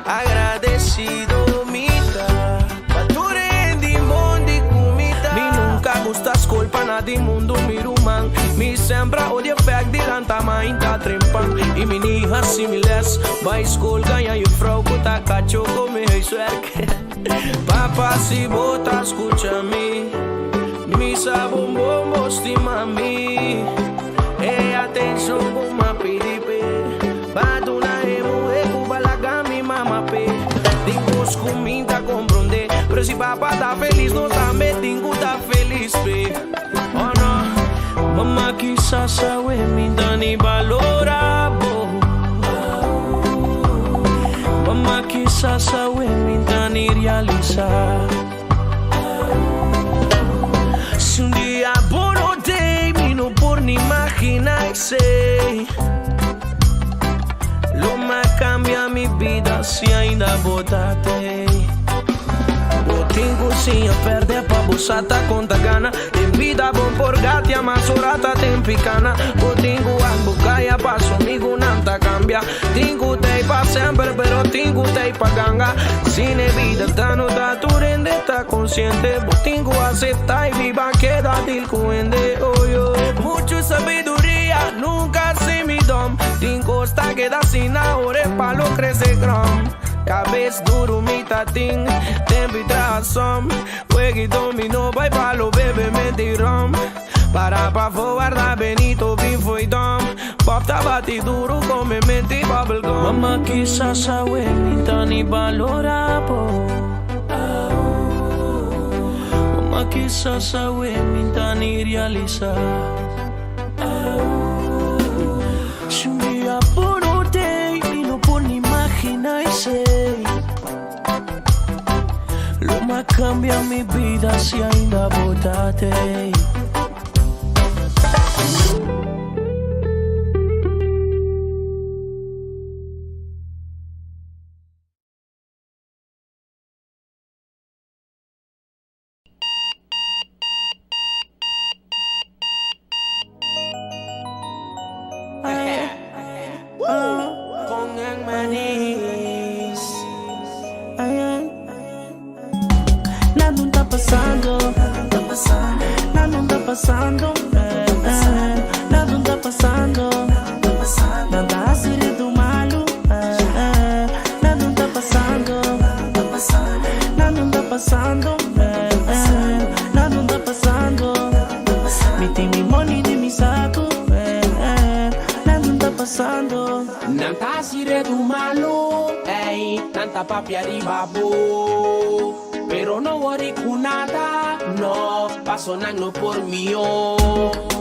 Agradecido mi ta. Pa tur hende mondi ku mi ta. Mi nunka gusta skol pa na di mundu mi ruman. Mi semper a odia fek di lanta mainta trempan. I mi ni hasi mi les. Bai skol gaña juffrouw ku ta kacho ku mi huiswerk. Papa si bo ta skucha mi. Mi sa bon bon bo stima mi. E atenshon ku m'a pidi p'e. B'a duna e muhé ku b'a laga mi mama p'e. Tin kos ku mi n'ta komprondé. Pero si papa ta felis nos tambe tin ku ta felis p'e. Oh no. Mama kisas awe mi n'ta ni balorá bo. Mama kisas awe mi n'ta ni realisá. Si un dia bo no t'ei, mi no por ni imaginá esei. Lo m'a kambia mi bida si ainda bo ta t'ei. Bo tin ku siña pèrdè pa bo sa ta kon ta gana. Den bida bo por gatia mas ora ta den pikana. Bo tin ku wak bo kaya paso amigunan ta kambia. Tin ku t'ei pa semper pero tin ku t'ei pa ganga. Sin e bida ta no ta tur hende ta konsiente. Bo tin ku aseptá i biba keda deal ku hende oyo. Muchu sabiduria nunka si mi dom. Tin kos ta keda asina ora e palo krese krom. Kabes duru mi ta tin tempu i traha som. Wega domino bai palo bebe menti rom. Para pafó warda Benito bin fo'i dom. Pop ta bati duru kome menti bubble gum. Mama kisas awe mi n'ta ni balorá bo. Mama kisas awe mi n'ta ni realisá. Si un dia bo no t'ei, mi no por ni imaginá esei. Lo m'a kambia mi bida si ainda bo ta t'ei. Con Manis. Nada no ta pasando, nada no ta pasando, nada no ta pasando, nan ta hasi redu malu, nada no ta pasando, nada no ta pasando, nada no ta pasando. Mi tin mi money den mi saku, nada no ta pasando. Nan ta hasi redu malu, ey, nan ta papia riba bo. Pero no worry ku nada, no, paso nan no por mihó.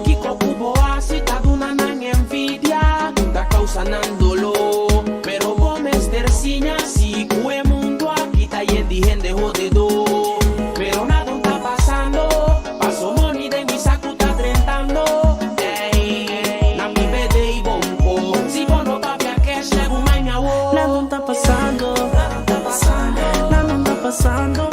Kiko ku bo hasi ta duna nan envidia, ta kausa nan doló. Pero bo mester siña si ku e mundu aki ta yen di hende hodedó. Pero nada no ta pasando, paso money den mi saku ta drentando. Ey, na mi bede i bonko. Si bo no papia cash, lagu mai mi awo. Nada no ta pasando, nada no ta pasando, nada no ta pasando.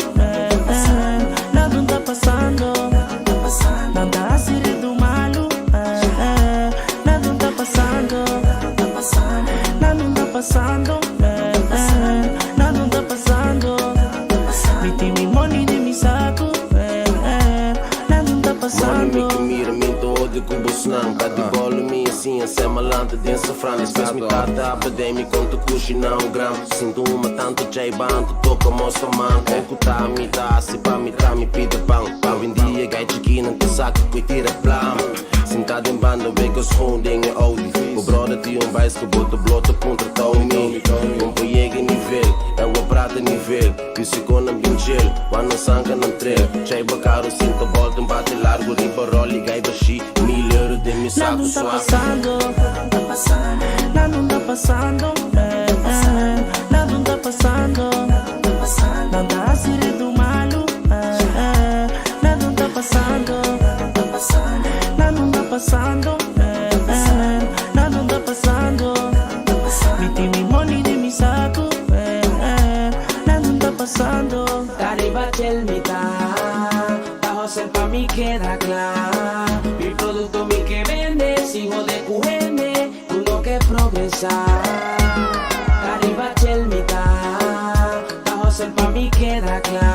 kosnan Ta di bòlù mi a siña ser malante den safran Despues mi tata a p'dei mi kon ta kushiná un gram Sinta huma tantu djai bantu toka mostra man Kon ku ta mi ta hasi pa mi tra mi pida pan Awendia gai chikinan ta saka ku e tira plam Sinta den banda wega schoon den e Audi Bo brother tin un baisko bo ta blo ta puntra Tony Kon por yega e nivel e wou prata nivel Musikonan bin chill wan nan sanka nan tril Chai bo karo sinta bolta un bate largo riba rolli gai bashi Mil euro den mi Nada saku ta suave. pasando, nada ta pasando, eh, eh, nada ta pasando, nan ta hasi redu malu, eh, eh, nada ta pasando, nada ta pasando, eh, eh, nada ta pasando, mi tin mi money den mi saku, eh, eh, nada ta pasando. Ta riba chel mi ta, ta hustle pa mi keda kla. Mi produkto mi ke bende, sigo de ku hende, ku no ke progresá. Ta riba chel mi ta, ta hustle pa mi keda kla.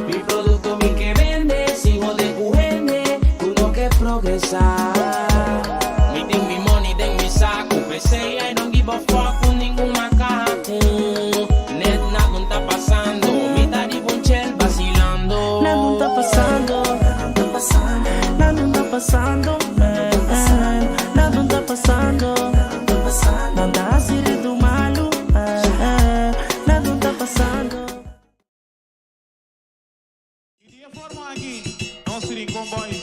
Mi produkto mi ke bende, sigo de ku hende, ku no ke progresá. Mi tin mi money den mi saku, p'esei I don't give a fuck ku ningun makaku. Net nada ta pasando, mi ta riba un chel vacilando. Nada ta pasando, nada ta pasando, eh, eh, nada ta pasando, nan ta hasi redu malu, eh, eh, nada ta pasando. I di e forma aki, nos Rincon Boys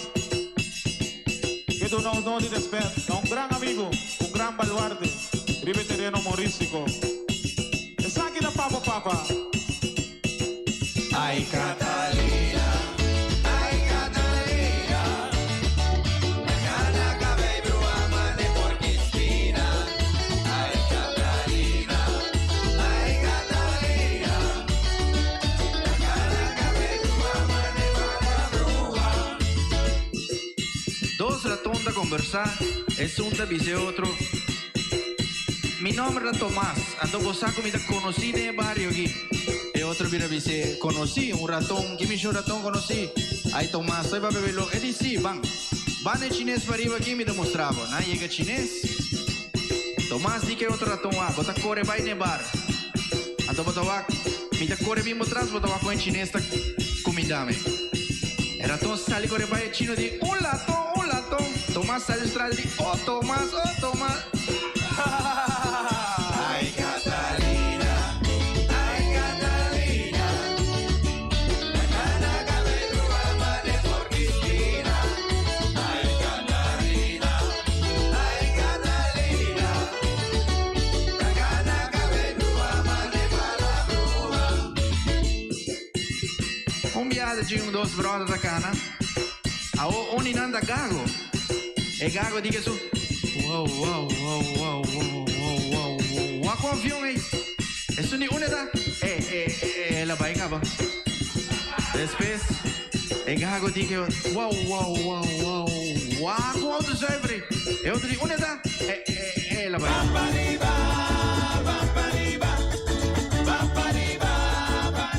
ke duna un noti respet na un gran amigo, un gran baluarte riba e tereno humorístico. Esaki ta Papo Papa. Ay Catalina, ay Catalina, Cana cabey brua mane porquistina. Ay Catalina, ay Catalina, Cana cabey brua mane brua. Dos raton ta kombersá, esun ta bisa e otro, Mi nòmber ta Tomas, anto bo sa ku mi ta konosí den e bario aki. E otro bira bis'é, Konosí? Un raton? Ki mishon raton konosí? Ai Tomas, soy papia belo. E di, Sí, ban. Ban e chines pariba aki, mi ta mustra bo. Nan yega chines. Tomas di ku e otro raton, Wak, bo ta kore bai n'e bar. Anto bo ta wak, mi ta kore bin bo tras, bo ta wak kon e chines ta kumindá mi. E raton sali kore bai e chino di, Un laton, un laton. Tomas sali su tras di, Oh Tomas, oh Tomas. Ay Catalina, ay Catalina, Cana cabey brua mane porquistina. Ay Catalina, ay Catalina, Cana cabey brua mane palabrua. Un biaha ta djin un dos bròder ta kana, awor un di nan ta gago. E gago di Jesús, Wow, wow, wow, wow, wow, wow, wow, wow, wak un avion ei. Esun di unda ta? E, e, e, el a bai kaba. Despues, e gago di ke otro, Wow, wow, wow, wow, wak un auto zuiver ei. E otro di unda ta? E, e, e, el a bai.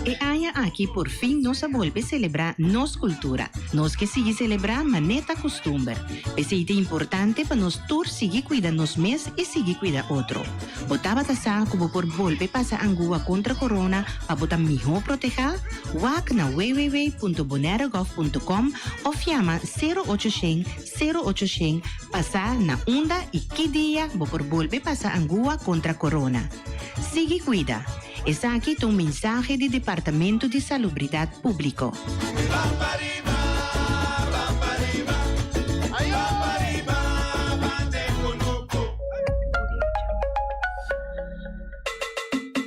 E aña aki por fin nos a bolbe selebrá nos kultura. Nos ke sigui selebrá manera ta kustumber. P'esei ta importante pa nos tur sigui kuida nos mes i sigui kuida otro. Bo tabata sa ku bo por bolbe pasa angua kontra corona pa bo ta mihó protehá? Wak na www.bonairegov.com òf yama sero ocho shen sero ocho shen pa sa na unda i ki dia bo por bolbe pasa angua kontra corona. Sigui kuida! Esaki ta un mensahe di Departamento di Salubridat Públiko.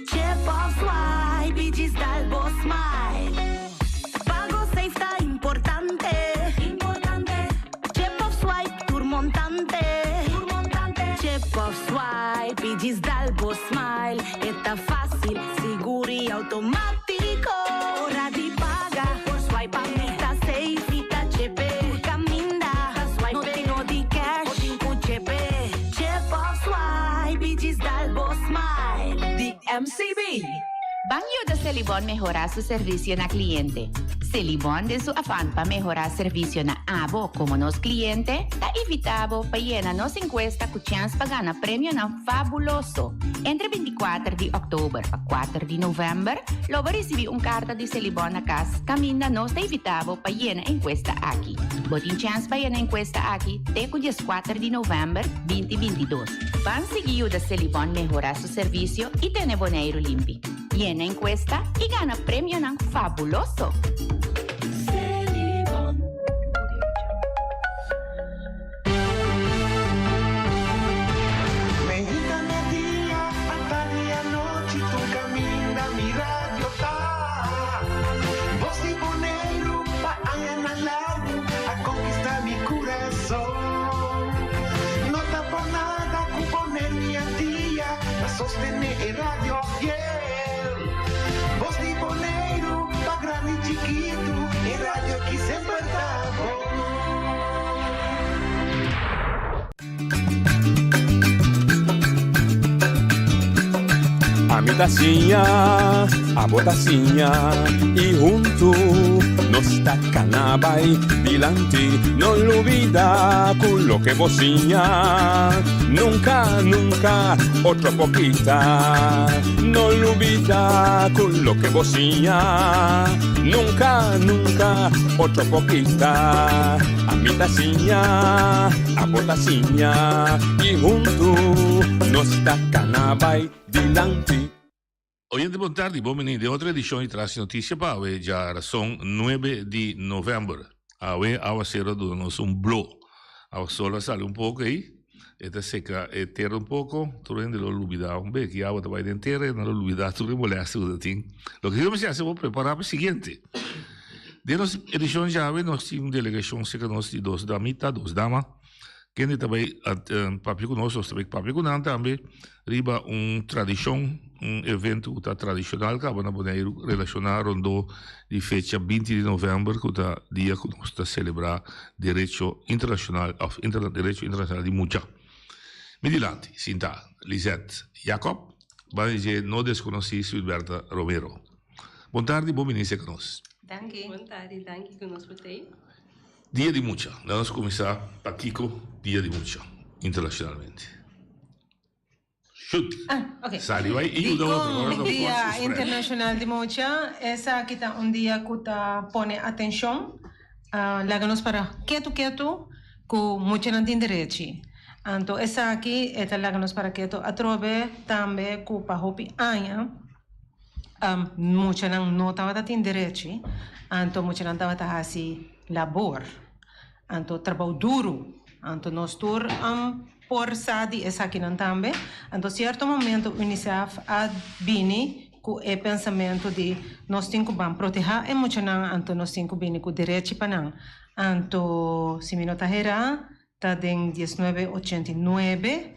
Chip of swipe y djis dal bo smile. Pago safe ta importante. Chip of swipe tur montante. Chip of swipe y djis dal bo smile. E ta fácil, sigur y automático. Ora di paga, por swipe a mi ta safe. Mi ta chepe, tur caminda. No tin no di cash, o tin cu chepe. Chip of swipe y djis dal bo smile. Di MCB. Ban yuda Selibon mehorá su servisio na kliente. Selibon den su afan pa mehorá servisio na abo komo nos kliente, ta invitá bo pa yena nos enkuesta ku chèns pa gana premionan fabuloso. Entre bintikuater di òktober pa kuater di novèmber lo bo risibí un karta di Selibon na kas kaminda nos ta invitá bo pa yena enkuesta aki. Bo tin chèns pa yena enkuesta aki te ku dieskuater di novèmber binti 22. Ban sigui yuda Selibon mehorá su servisio i tene Boneiru limpi. Yena enkuesta i gana premionan fabuloso! Meinta media, atardi anochi, tur caminda mi radio ta. Bos di Boneiru pa añanan largu a conquista mi curason. No ta por nada cu Boneiru y Antia ta sostene e radio fiel. Bos di Boneiru pa grandi y chikitu, e radio aki semper ta bon. Ami ta siña, abo ta siña y huntu nos ta cana bay dilanti. No lubida cu loke bo siña nunca, nunca otro por kita. No lubida cu loke bo siña nunca, nunca otro por kita. Ami ta siña, abo ta siña y huntu nos ta cana bay dilanti. Oyente bon tardi, bon bini den otro edicion di Tras di Noticia pa awe djarason nuebe di november. Awe awacero a duna nos un blo. Awa sol a sali un poco ey, e ta seca e tera un poco, tur hende lo lubida un bek y awa ta bay den tera y nan lo lubida tur e molestia cu ta tin. Loke si mester haci bo prepara pa e siguiente. Den nos edicion djawe nos tin un delegacion cerca nos di dos damita, dos dama, kende ta bay papia cu nos, nos ta bay papia cu nan tambe riba un tradicion, un evento cu ta tradicional caba na Boneiru relaciona rondó di fecha binti di november cu ta dia cu nos ta celebra derecho internacional of derecho internacional di mucha. Mi dilanti sinta Lisette Jacob, banda di dje no desconoci Suitberta Romero. Bon tardi, bon bini serka nos. Danki. Bon tardi, danki ku nos por tei. Dia di mucha. Laat nos kuminsá pakiko Dia di Mucha internashonalmente. Shoot! Ah, ok. Sali bai i yuda otro. Dikon Ora ta Dia forse spread. Internashonal di Mucha? Esaki ta un dia ku ta pone atenshon, laga nos para ketu ketu ku muchanan tin derechi. Anto esaki e ta laga nos para ketu atrobe tambe ku pa hopi aña, Muchanan no tabata tin derechi, anto muchanan tabata hasi labor, anto trabou duru, anto nos tur por sa di esakinan tambe. Anto sierto momento Unicef a bini ku e pensamentu di nos tin ku ban protehá e muchanan, anto nos tin ku bini ku derechi pa nan. Anto si mi no ta herá Ta den diesnuebe ochenta i nuebe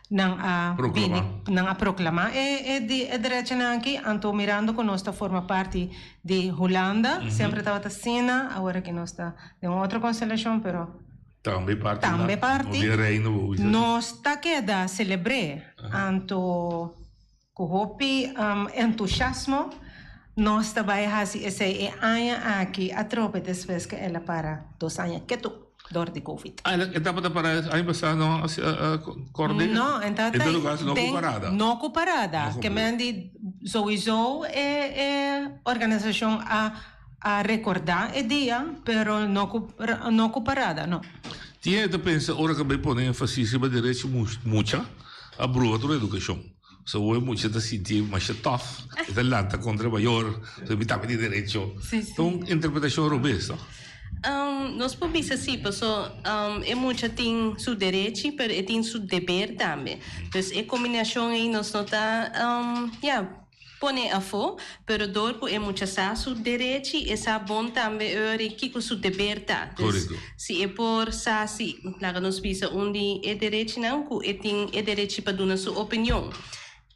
nan a bini, nan a proclama e e di e derechonan aki, anto mirando cu nos ta forma parti di Hulanda, semper tabata asina, awor aki nos ta den un otro constelacion, pero Tambe parti tambe parti, di e reino bo bisa. Nos ta keda celebr'é, anto cu hopi entusiasmo nos ta bay haci esey e aña aki atrobe despues cu el a para dos aña ketu. Dor di covid. Ah, e tabata para aña pasá no a kòrda? No, en ta En todo caso no ku parada. No ku parada. Ke men di souiso e e organisashon a a rekordá e dia, pero no ku no ku parada, no. Tin hende ta pensa ora ku a bai pone énfasis riba derecho mucha a bruha tur edukashon. So hopi mucha ta sinti masha tof, e ta lanta kontra e mayor, so mi tambe tin derecho. Ta un interpretashon robes, no? Nos por bisa si, paso e mucha tin su derechi, pero e tin su deber tambe. Dus e kombinashon ei nos no ta, ya, pone afó, pero dor ku e mucha sa su derechi, e sa bon tambe ora kiko su deber ta. Dus si e por sa si, laga nos bisa un di e derechinan ku e tin e derechi pa duna su opinion.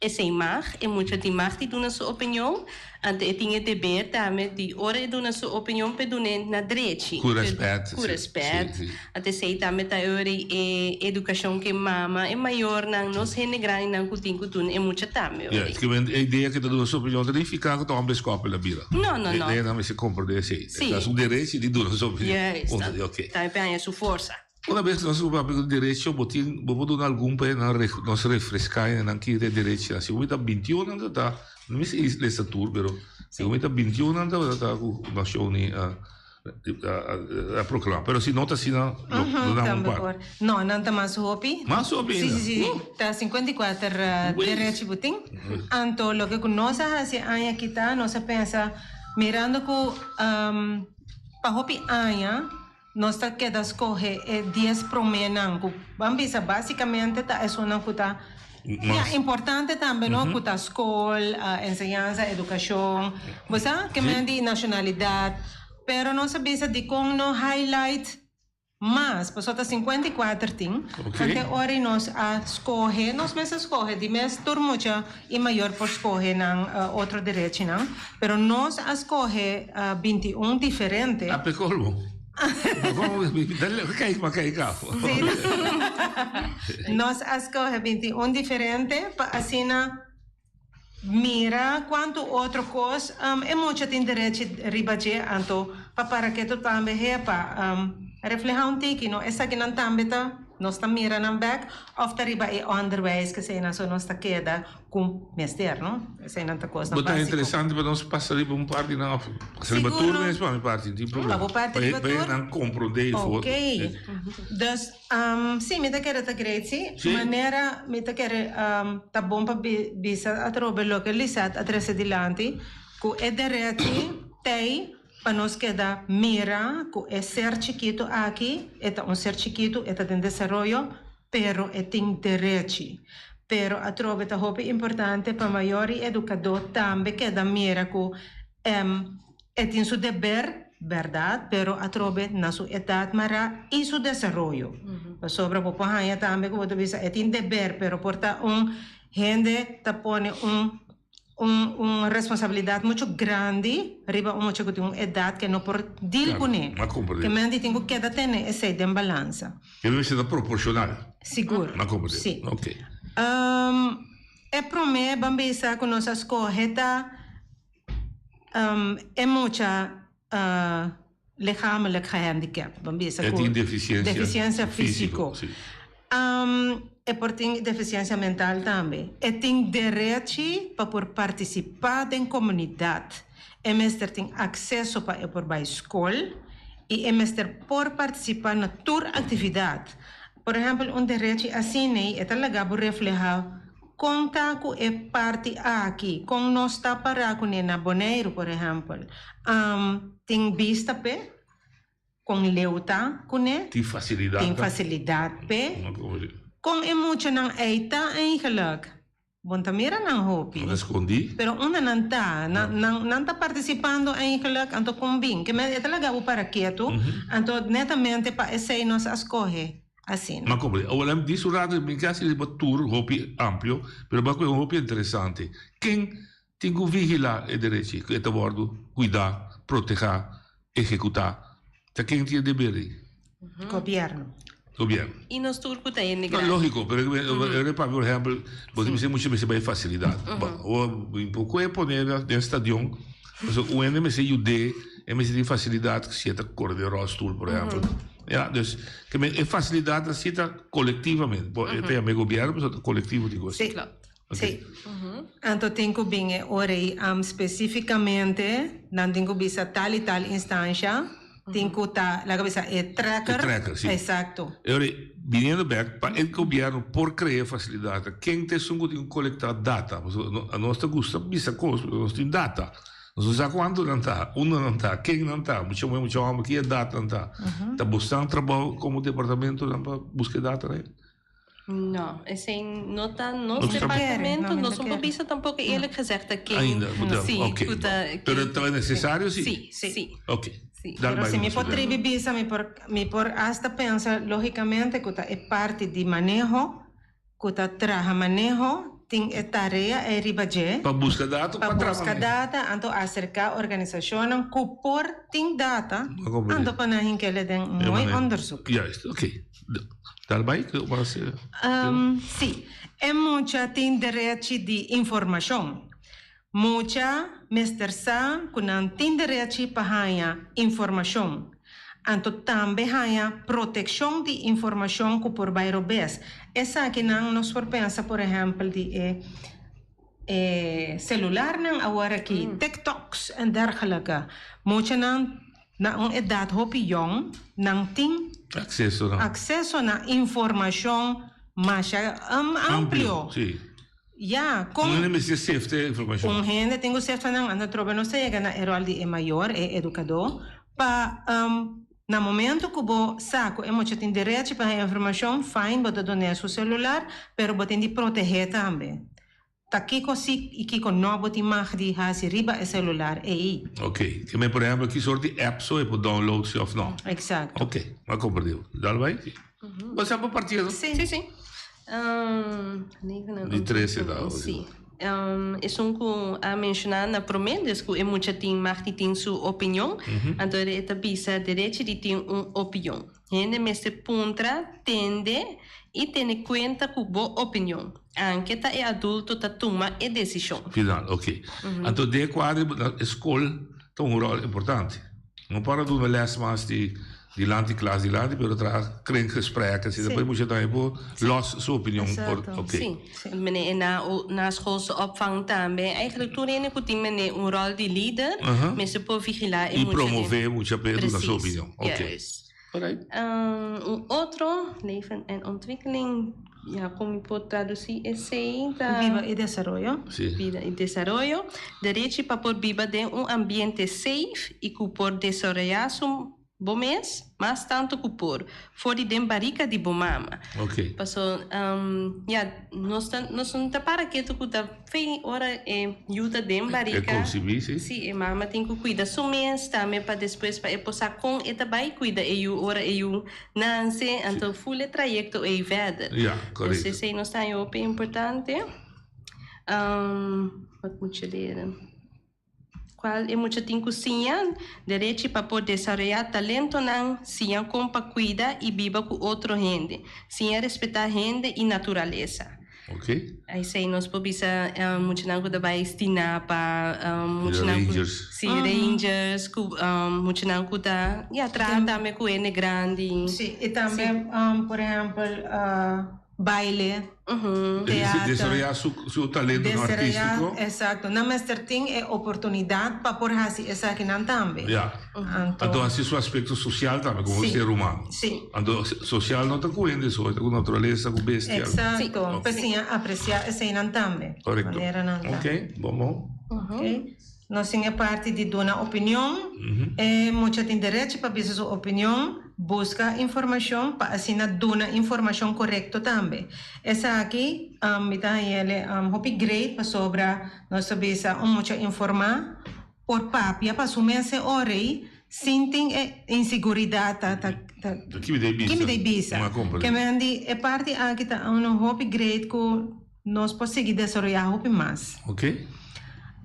Esei mag, e mucha tin mag di duna su opinion, anto e tin e deber tambe di ora e duna su opinion p'e dun'é na drechi. Ku rèspèt. Ku rèspèt. Anto esei tambe ta ora e edukashon ku e mama, e mayornan, nos hende grandinan ku tin ku duna e mucha tambe ora. Ya, e idea ku e ta duna su opinion ta nifiká ku ta hombre skòp el a bira. No, no, no. E nan mester komprondé esei. Si. Ta su derechi di duna su opinion. Juist. Tambe p'e haña su forsa. Una bes nos a papia ku derecho bo tin bo por duna algun pa nan nos refreská e nan ki ta e derechonan. Segun mi ta bintiun nan ta ta, no mi si lesa tur pero segun mi ta bintiun nan tabata ta ku Nashon Uní a a proklama. Pero si no ta asina lo duna un par. No, nan ta mas hopi. Mas hopi ainda? Si, si, si. Ta 54 derecho bo tin. Anto loke ku nos a hasi aña aki ta nos a pensa mirando ku pa hopi aña Nos ta keda skohe e dies proménan ku ban bisa básikamente ta esunnan ku ta ya importante tambe no ku ta skol, enseñansa, edukashon, bo sa ke men di nashonalidat. Pero nos a bisa dikon no highlight mas pasobra ta 54 tin. Ante ora i nos a skohe, nos mes a skohe di mes tur mucha i mayor por skohe nan otro derechinan, pero nos a skohe 21 diferente. A pe colmo. Kijk maar kijk af. Nos a skohe 21 diferente pa asina mira cuanto otro cos e mucha tin derechi riba dje, anto pa para ketu tambe hepa refleha un tiki no esakinan tambe ta nos ta mira nan bek of ta riba e onderwijs keseinan so nos ta keda ku mester no eseinan ta kosnan Bo ta básiko. interesante pa nos pasa riba un parti nan of pasa riba Sigur tur no. mes pa mi parti no tin Pa problema bo parti pa riba pa tur? nan komprondé i for Ok dus si mi ta kere ta great si Si. manera mi ta kere ta bon pa bisa atrobe loke Lisette a trese dilanti ku e derechi tei Pa nos keda mira ku e ser chikitu aki, e ta un ser chikitu, e ta den desaroyo, pero e tin derechi. Pero atrobe ta hopi importante pa mayor i edukadó tambe keda mira ku e tin su deber, bèrdat, pero atrobe na su edat mará i su desaroyo. Pasobra bo por haña tambe ku bo ta bisa e tin deber, pero por ta un hende ta pone un un un responsabilidad mucho grandi riba un mucha cu tin un edad que no por deal Claro, cune. m'a comprende. Que men di tin cu keda tene esey den balansa. E mester ta proporcional. Sigur. M'a comprende. Si. Ok. Um, e prome ban bisa cu nos a scoge ta um, e mucha uh, lichamelijk gehandicapt. Ban bisa E cu tin deficiencia deficiencia fisico, fisico. si. E por tin deficiencia mental tambe. E tin derechi pa por participa den comunidad. E mester tin acceso pa e por bay scol y e mester por participa na tur actividad. Por ehempel un derechi asiney e ta laga bo refleha Kon ta ku e parti aki? Kon nos ta pará kuné na Boneiru, por ehèmpel? Tin bista p'e? Kon leu ta kuné? Tin fasilidat Tin fasilidat p'e? Kon e muchanan ei ta eigenlijk? Bon ta mira nan hopi. Nan ta skondí. Pero unda nan ta? Nan, nan, nan ta partisipando eigenlijk? Anto kon bin? Ke men e ta laga bo para ketu. Anto netamente pa esei nos a skohe. Asina. Ma komprende. Awor mi di su rato mi ke hasi riba tur hopi amplio, pero bo a kohe un hopi interesante. Ken tin ku vigilá e derechi ku e ta wòrdu kuidá, protehá, ehekutá? Ta ken tin e deber ei? Gobièrnu. Gobièrnu. I nos tur ku ta hende No, grandi. lógiko, pero e papia por ehèmpel, bo ta bisa mucha mester bai fasilidat. Bon, awor mi por kohe pone den stadion, pasobra un hende mester yud'é, e mester tin fasilidat si e ta kore den ròlstul por ehèmpel. Ja, dus ke men e facilidad así ta colectivamente. Bo e ta yama e gobierno, pero ta colectivo di gosi. Sí. Sí. Anto tin ku bin e ora ei specificamente nan tin ku bisa tal i tal instancia tin ku ta laga bisa e tracker. E tracker, sí. Exacto. E ora ei, biniendo bek, pa e gobierno por crea e facilidad, ken ta esun ku tin ku colecta data? Pasobra anos ta gusta bisa cos, pero nos tin data. Nos no sa kuantu nan ta, unda nan ta, ken nan ta, mucha muhé, mucha hòmber, ki edat nan ta. Ta busnan trabou komo departamentonan pa buska e datanan ei? No, esei no ta nos No ta trabou. departamento, nos no por bisa tampoko eerlijk gezegd ta ken. Ainda, bo ta, Sí, oké. ku ta Pero ta nesesario sí? Sí, sí. Oké. Sí. Dal Pero bai si mi nos por idea. tribi bisa, mi por mi por asta pensa lógicamente ku ta e parti di maneho ku ta traha maneho. tin e tarea ei riba dje. Pa buska data Pa buska data, anto aserká organisashonnan ku por tin data, anto pa nan hink'el den un mooi onderzoek. Juist, oké. Daarbij ku mas? Sí. E mucha tin derechi di informashon. Mucha mester sa ku nan tin derechi pa haña informashon, anto tambe haña protekshon di informashon ku por bai robes. Esakinan nos por pensa por ehèmpel di e e selularnan awor aki, TikToks en dergelike. Muchanan na un edat hopi yòn nan tin akseso na informashon masha amplio. Ya, kon. Un hende mester sefta e informashon. Un hende tin ku sefta nan, anto trobe nos ta yega na e ròl di e mayor, e edukadó, pa na momento ku bo sa ku e mucha tin derechi pa haña informashon, fine, bo ta dun'é su selular, pero bo tin di proteh'é tambe. Ta kiko si i kiko nò bo tin mag di hasi riba e selular ei. Oké, ke men por ehèmpel ki sort di app so e por download si òf nò? Eksakto. Oké, m'a komprendé. Dal bai. Bo sa bo partido? Sí. Sí, sí. Di 13 ta. Sí. Esun ku a menshoná na promé, des ku e mucha tin mag di tin su opinion, anto e ta bisa derechi di tin un opion. Hende mester puntra, tende i tene kuenta ku bo opinion, anke ta e adulto ta tuma e desishon. Final, ok. Anto den e kuadro e skol ta un ròl importante. No para duna lès mas di dilanti klas dilanti pero traha kringgesprek asina pa e mucha tambe por lòs su opinion por ok. Sí, mene e na naschoolse opvang tambe eigenlijk tur hende ku tin mene un ròl di lider mester por vigilá e mucha. I promové e mucha pa e duna su opinion. Ok. Alright. Un otro, leven en ontwikkeling, ja kon mi por tradusí esei ta. Biba i desaroyo. Sí. Bida i desaroyo. Derechi pa por biba den un ambiente safe i ku por desaroyá su bo mes mas tantu ku por, for di den barika di bo mama. Ok. Paso, ja, nos ta nos no ta para ketu ku ta fei ora e yu ta den barika. E konsibí, si. Si, e mama tin ku kuida su mes tambe pa despues pa e por sa kon e ta bai kuida e yu ora e yu nanse, anto ful e trayekto ei verder. Ja, korekto. Dus esei nos ta haña hopi importante. Wat moet je leren? Cual e mucha tin cu siña, derechi pa por desaroyá talentonan, siña con pa cuida y biba cu otro hende, siña respetá hende y naturalesa. Ok. Esey nos por bisa muchanan cu ta bay Stinapa, muchanan cu, Rangers. si, Rangers, cu muchanan cu ta, ya, traha tambe cu hende grandi. Si, y tambe, por ehempel, baile, teater. Desaroyá su su talentonan artístiko. Exacto. Nan mester tin e oportunidat pa por hasi esakinan tambe. Ya. Anto. Anto hasi su aspekto sosial tambe komo ser humano. Si. Anto sosial no ta ku hende so, e ta ku naturalesa, ku bestia. Exacto. Pa siña apresiá eseinan tambe. Korekto. Manera nan ta. Ok, bon bon. Ok. Nos tin e parti di duna opinion. E mucha tin derechi pa bisa su opinion, buska informashon pa asina duna informashon korekto tambe. Esaki mi ta hañ'el hopi great pasobra nos ta bisa un mucha informá por papia pa su mes e ora ei sin tin e inseguridat ta ta Ki mi ta bisa? Ki mi ta bisa? Ke men di e parti aki ta unu hopi great ku Nos por sigui desaroyá hopi mas. Ok.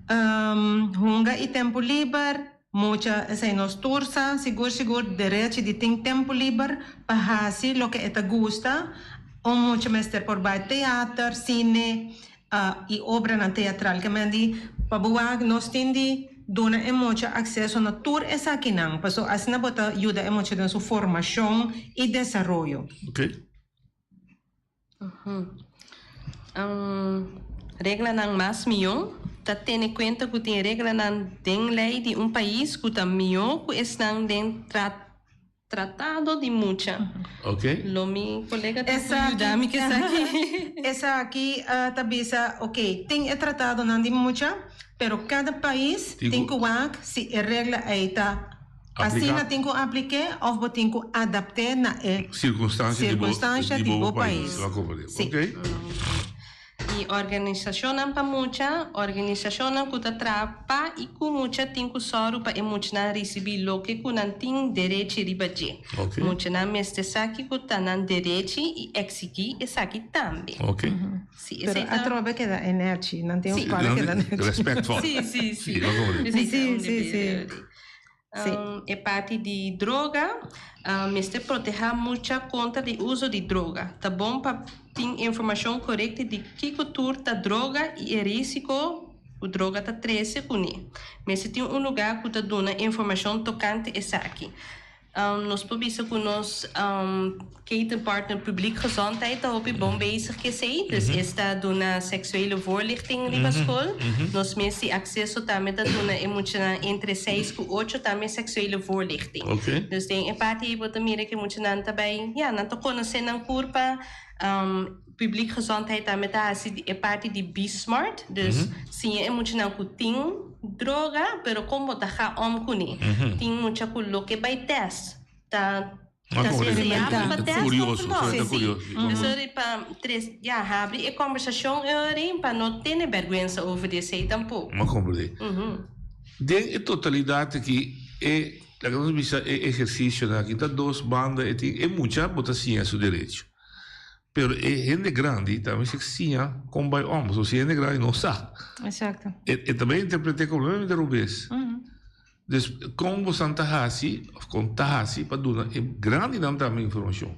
Hunga i tempu liber, Mucha esei nos tur sa sigur sigur derechi di tin tempu liber pa hasi loke e ta gusta. Un mucha mester por bai teater, sine i obranan teatral. Ke men di pa bo wak nos tin di duna e mucha akseso na tur esakinan paso asina bo ta yuda e mucha den su formashon i desaroyo. Ok. Reglanan mas mihó ta tene kuenta ku tin reglanan den lei di un pais ku ta mihó ku esnan den tratado di mucha. Lo mi kolega ta por yuda mi ku esaki. Esaki ta bisa, ok, tin e tratadonan di mucha, pero kada pais tin ku wak si e regla ei ta Asina tin ku aplik'é òf bo tin ku adapt'é na e Sirkunstansia di bo sirkunstansha di bo pais. Si. I I organisashonnan pa mucha, Organisashonnan ku ta traha pa i ku mucha tin ku sòru pa e muchanan risibí loke ku nan tin derechi riba dje. Muchanan mester sa kiko ta nan derechi i eksigí esaki tambe. Sí, Pero atrobe keda e nèchi, nan tin un skola keda nèchi. Respectvol. Sí, sí, sí. Sí, sí, sí. E parti di droga, mester protehá mucha kontra di uso di droga. Ta bon pa tin informashon korekto di kiko tur ta droga i e risiko ku droga ta trese kuné. Mester tin un lugá ku ta duna informashon tokante esaki. Nos por bisa ku nos ketenpartner Publiek Gezondheid ta hopi bon bezig ku esei. Dus es ta duna seksuele voorlichting riba skol. Nos mes di akseso tambe ta duna e muchanan entre seis ku ocho tambe seksuele voorlichting. Dus den e parti ei bo ta mira ku e muchanan ta bai, ya, nan ta konosé nan kurpa. Publiek Gezondheid tambe ta hasi e parti di Be Smart, dus siña e muchanan ku tin droga, pero kon bo ta ga om kuné. Tin mucha ku lo ke bai test, ta deseabel pa test of no. Sí, sí. Dus ora pa tres, ya, habri e kombersashon e ora ei pa no tene bèrgwensa over di esei tampoko. M'a komprendé. Den e totalidat aki e, laga nos bisa e ehersisionan aki ta dos banda e tin e mucha bo ta siña su derecho. Pero e hende grandi ta mester siña kon bai om, pasobra si e hende grandi no sa, Exacto. e e ta bai interpreté completamente robes. Dus kon bosan ta hasi of kon ta hasi pa duna e grandinan tambe informashon?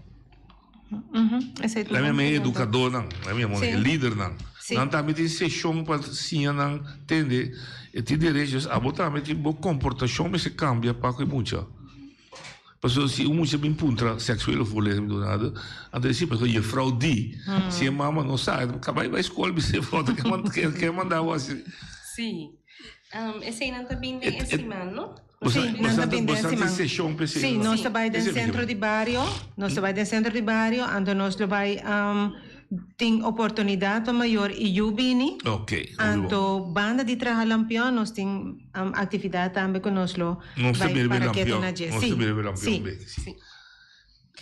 Esei ta Laat un mi bon e pregunta. edukadornan, laat mi yama Sí. e lidernan. Sí. Nan tambe tin seshon pa siña nan tende e tin derecho. Dus abo tambe tin bo komportashon mester kambia pa ku e mucha. Pasobra si un mucha bin puntra seksuele voorlichting mi duna anto e si pasobra juffrouw di si e mama no sa e bai bai skol bisa e foto ke ke manda bo hasi. Sí. Eseinan ta bin den e siman no? Sí, nan ta bin den e siman. Seshon p'esei Sí, nos ta bai den sentro di bario, nos ta bai den sentro di bario, anto nos lo bai Tin oportunidad pa mayor y yu bini. Ok, hopi bon. Anto banda di traha lampion nos tin actividad tambe cu nos lo Nos ta bai bira para keto lampion, na dje. nos Sí, ta bira lampion sí. beki, sí.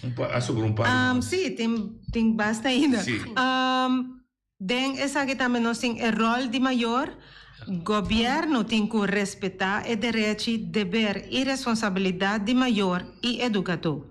Un pa, a sobra un par di mas. Sí, tin, tin basta ainda. Sí. Den esaki tambe nos tin e rol di mayor. Gobierno tin cu respeta e derechi, deber y responsabilidad di mayor y educador.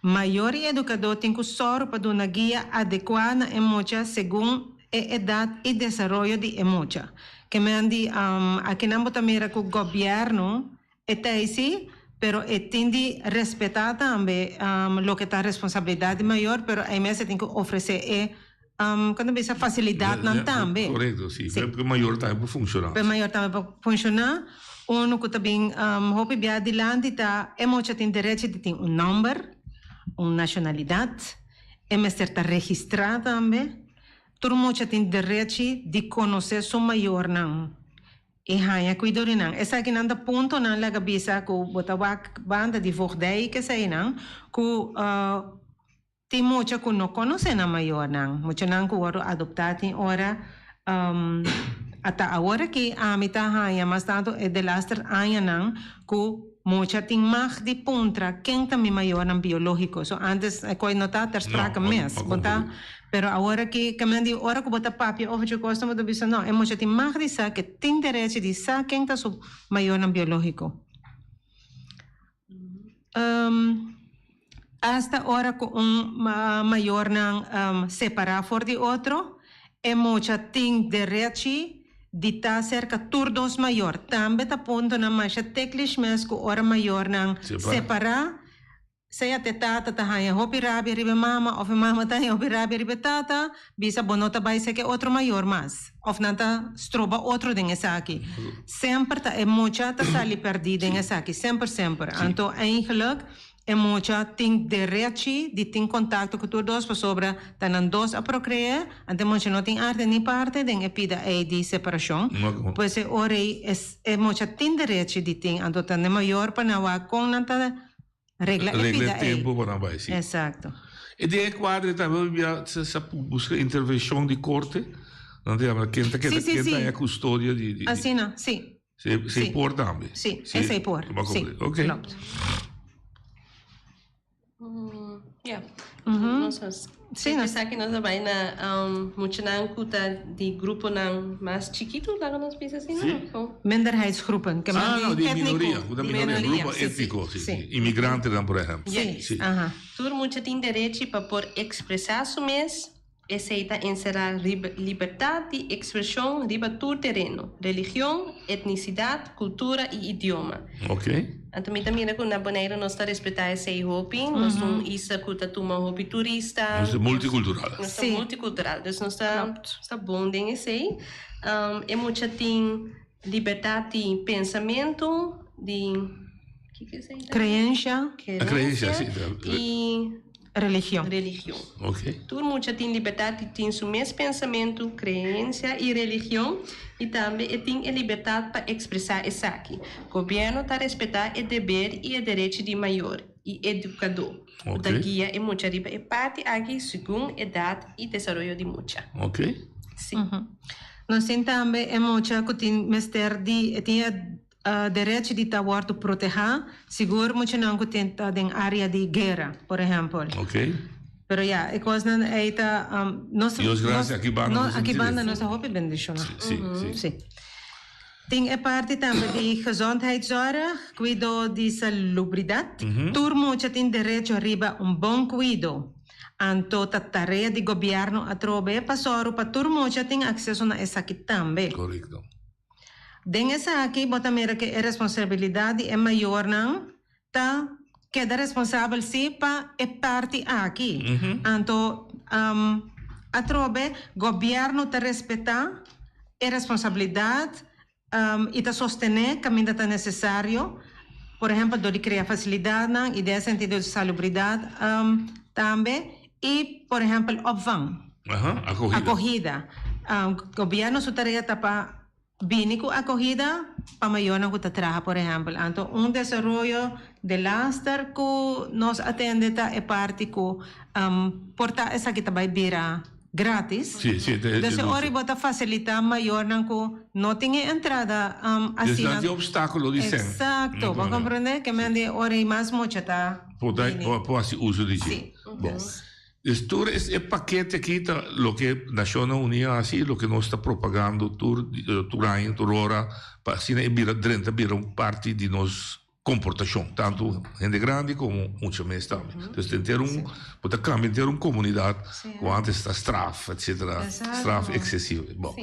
Mayor y educador tin cu sòru pa duna guia adecua na e mucha segun e edad y desaroyo di e mucha. Ke men di, akinan bo ta mira cu gobierno E ta esi, pero e tin di respetá tambe loke ta responsabilidat di mayor, pero ei mes e tin ku ofresé e, kon ta bisa, fasilidatnan tambe. Korekto, si. Pa e mayor tambe por funshoná. Pa e mayor tambe por funshoná. Unu ku ta bin hopi bia dilanti ta e mucha tin derecho di tin un nòmber, un nashonalidat, e mester ta registrá tambe. Tur mucha tin derechi di konosé su mayornan. E haña kuido di nan. Esakinan ta puntonan laga bisa ku bo ta wak banda di voogdij keseinan ku tin mucha ku no konosé nan mayornan. Muchanan ku wòrdu adoptá tin ora ata awor aki ami ta haña mas tantu e delaster añanan ku mucha tin mag di puntra ken ta mi mayornan biológiko. So antes e koi no ta ter sprake mes. Bo ta Pero awor aki, kaminda di ora ku bo ta papia over dje kosnan bo ta bisa no, e mucha tin mag di sa ke tin derechi di sa ken ta su mayornan biológiko. Asta ora ku un mayornan separá for di otro, e mucha tin derechi di ta serka tur dos mayor. Tambe ta puntonan masha teklish mes ku ora mayornan separá, Sea t'e tata ta haña hopi rabia riba e mama of e mama ta haña hopi rabia riba e tata, bisa bo no ta bai seke otro mayor mas of nan ta stroba otro den esaki. Semper ta e mucha ta sali perdí den esaki, semper semper. Anto eigenlijk e mucha tin derechi di tin contacto cu tur dos pasobra ta nan dos a procre'é, anto e mucha no tin arte ni parte den e pida ei di separacion. Pues e ora ei e mucha tin derechi di tin, anto ta n'e mayor pa nan wak con nan ta Regla e Regla pida e ei. tempo pa nan bai, si. Exacto. E den e kuadro tambe bo bia sa sa buska intervenshon di korte, nan ta yama ken ta Sí, keda sí, ken ta sí. haña kustodia di di Asina, sí. Si si Sí. por tambe. Sí, Si, esei por. bo a Sí, comprende. Oké. klopt. Ja. Nos Sí, nos esaki nos a bai na muchanan ku ta di gruponan mas chikitu, laga nos bisa asina, Sí. of? Minderheidsgroepen, ke Ah, men no, di di étniko. minoria, ku ta minoria, Minoria, grupo sí, sí. étniko, sí, Sí. sí. Inmigrantenan, por ehèmpel. Yes. Sí. Aha. Tur mucha tin derechi pa por ekspresá su mes. Esei ta enserá libertat di ekspreshon riba tur tereno, religion, etnisidat, kultura i idioma. Ok. Anto mi ta mira ku na Boneiru nos ta respetá esei hopi. Nos ta un isla ku ta tuma hopi turista. Nos ta multikultural. Nos ta multikultural. Dus nos ta nos ta bon den esei. E mucha tin libertat di pensamentu, di kiko esei ta? Kreensia. Kreensia, si. I. Religion. Religion. Ok. Tur mucha tin libertad di tin su mes pensamentu, creencia y religion y tambe e tin e libertad pa expresa esaki. Gobierno ta respeta e deber y e derechi di mayor y educador cu ta Ok. guia e mucha riba e parti aki segun edad y desaroyo di mucha. Ok. Si. Nos tin tambe e mucha cu tin mester di e tin e Derechi di ta wòrdu protehá, sigur muchanan ku tin ta den área di guera, por ehèmpel. Ok. Pero ya, e kosnan ei ta, nos, Dios gracia, aki banda nos aki banda nos ta hopi bendishoná. Sí, sí. Sí. Tin e parti tambe di gezondheidszorg, kuido di salubridat. Tur mucha tin derecho riba un bon kuido. Anto ta tarea di gobièrnu atrobe pa sòru pa tur mucha tin akseso na esaki tambe. Korekto. Den esaki bo ta mira ku e responsabilidat di e mayornan ta keda responsabel sí pa e parti aki. Anto atrobe gobièrnu ta respetá e responsabilidat i ta sostené kaminda ta nesesario, por ehèmpel dor di krea fasilidatnan i den e sentido di salubridat tambe i por ehèmpel opvang. Aha, akohida. Akohida. Gobièrnu su tarea ta pa bini ku akohida pa mayornan ku ta traha, por ehèmpel. Anto un desaroyo delaster ku nos atende ta e parti ku por ta esaki ta bai bira grátis. Sí, sí, e Dus e ora bo ta fasilitá mayornan ku no tin e entrada Dus asina. nan tin opstákulo di sèn. Eksakto, bo a komprendé? Ke men di e ora ei mas mucha ta bini. Por hasi uso di dje. Sí. Bon. Dus tur es e pakete aki ta loke Nashonnan Uní a hasi i loke nos ta propagando tur tur aña, tur ora, pa asina e bira drenta bira un parti di nos komportashon, tantu hende grandi komo mucha mes tambe. Dus ta henter un, bo ta kambia henter un komunidat ku antes ta straf, etsetera, straf eksesivo. Bon,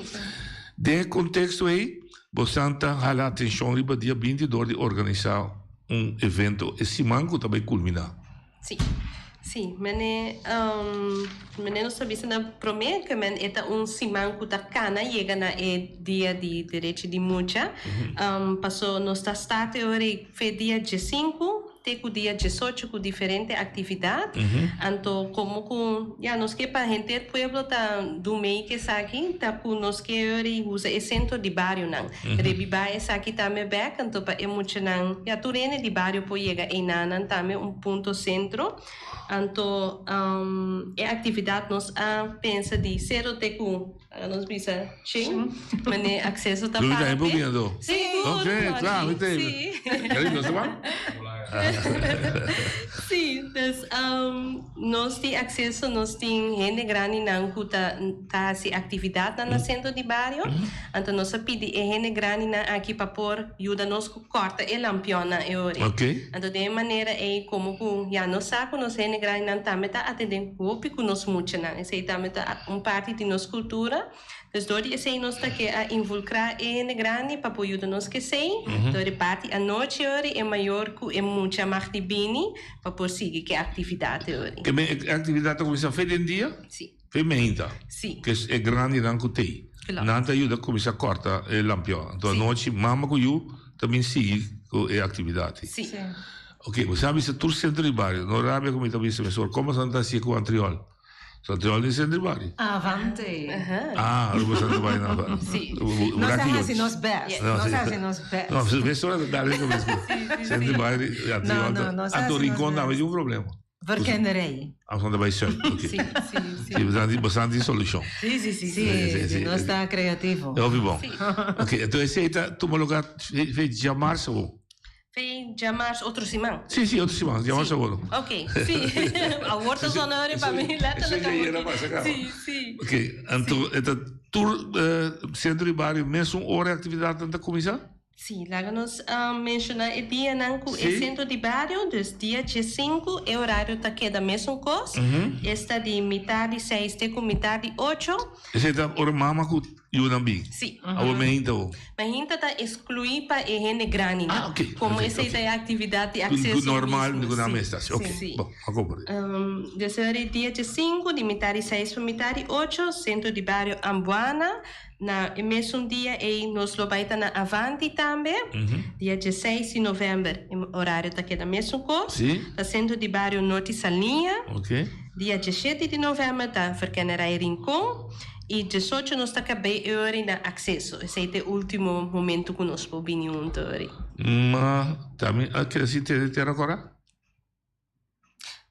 den e konteksto ei, bosan ta hala atenshon riba dia binti dor di organisá un evento e siman ku ta bai kulminá. Sí, sí, mene, mene nos ta bisa na promé ke men e ta un siman ku ta kana yega na e dia di derechi di mucha. Paso nos ta start e ora ei fe dia diesinku te ku dia diesocho ku diferente aktividat. Anto komo ku ya nos ke pa henter pueblo ta dumei ku esaki ta ku nos ke e ora ei usa e sentro di barionan. Rebibá esaki tambe bek, anto pa e muchanan, ya tur hende di bario por yega einanan tambe un punto sentro. Anto e aktividat nos a pensa di sero te ku nos bisa shen, mane akseso ta Luis para tambe por p'e. bini anto? Sigur, Ok, kla, mi te. si. Cariño, nos ta ban? Si, dus nos tin akseso, nos tin hende grandinan ku ta ta hasi aktividatnan na sentro di bario. Anto nos a pidi e hende grandinan aki pa por yuda nos ku kòrta e lampionnan e ora. Anto den e manera ei komo ku ya nos sa ku nos hende grandinan tambe ta atendé hopi ku nos muchanan. Esei tambe ta un parti di nos kultura. Dus dor di esei nos ta ke a involkrá e hende grandi pa por yuda nos ku esei. Dor di parti anochi e ora e mayor ku e mucha mag di bini pa por sigui ku e aktividat e ora. Ke men e aktividat ta kuminsá fe den dia? Sí. Fe meinta. Sí. Ke e grandinan ku tei. Klopt. Nan ta yuda kuminsá kòrta e lampion. Anto Sí. anochi mama ku yu ta bin sigui ku e aktividat ei. Sí. Oke, bo sa bisa tur sentro di bario. No rabia ku mi ta bisa mesora. Komo sa nan ta hasié ku Antriol? Sa Antriol den sentro di bario? Avante. Ah, ora bo sa ta bai na Avante. Sí. Nos a hasi nos best. No, Nos sí. a hasi nos best. No, mesora ta dale ku mes. Sentro di bario, Antriol No, ta. no, nos a Anto hasi nos Rincon tambe best. tin un problema. Verkenderij. Amsterdam ta bai zuid, oké. Sí, sí, sí. Sí, bastante, bastante solucion. Sí, sí, sí, sí, Sí, sí, sí. nos ta creativo. Hopi bon. Sí. Oké, entonces esei ta tuma lugar fe, fe djamarsa o? Fe djamars otro siman. Sí, sí, otro siman. Djamars awor. Ok, sí. Awor ta sona ora pa mi letterlijk awor. Sí, sí. Ok, anto e ta tur centro di bario mesun ora e actividadnan ta cuminsa? Sí, laga nos menciona e dianan cu e centro di bario, dus dia diesinku e horario ta keda mesun cos, esta di mitar di seis te cu mitar di ocho. Esey ta ora mama cu Yunan bin. Sí. Awor mehinta o. Mehinta ta exclui pa e hende grandinan. Ah, ok. Como esey ta e actividad di acceso mismo. Normal cu nan Sí. mester haci. Ok. Sí. Bon, a comprende. Dus e dia diesinku di mitar di seis pa mitar di ocho, Centro di Bario Ambuana. Na e mesun dia ei nos lo bai ta na Avanti tambe. Dia dieseis di november e horario ta keda mesun cos. Sí. Ta Centro di Bario Norte Saliña. Ok. Dia diesshete di november ta Verkennerij Rincon. I diesocho nos ta kab'é e ora na akseso. Esei ta e último momento ku nos por bini huntu ori. Ma ta mi a kere si tene tera kora?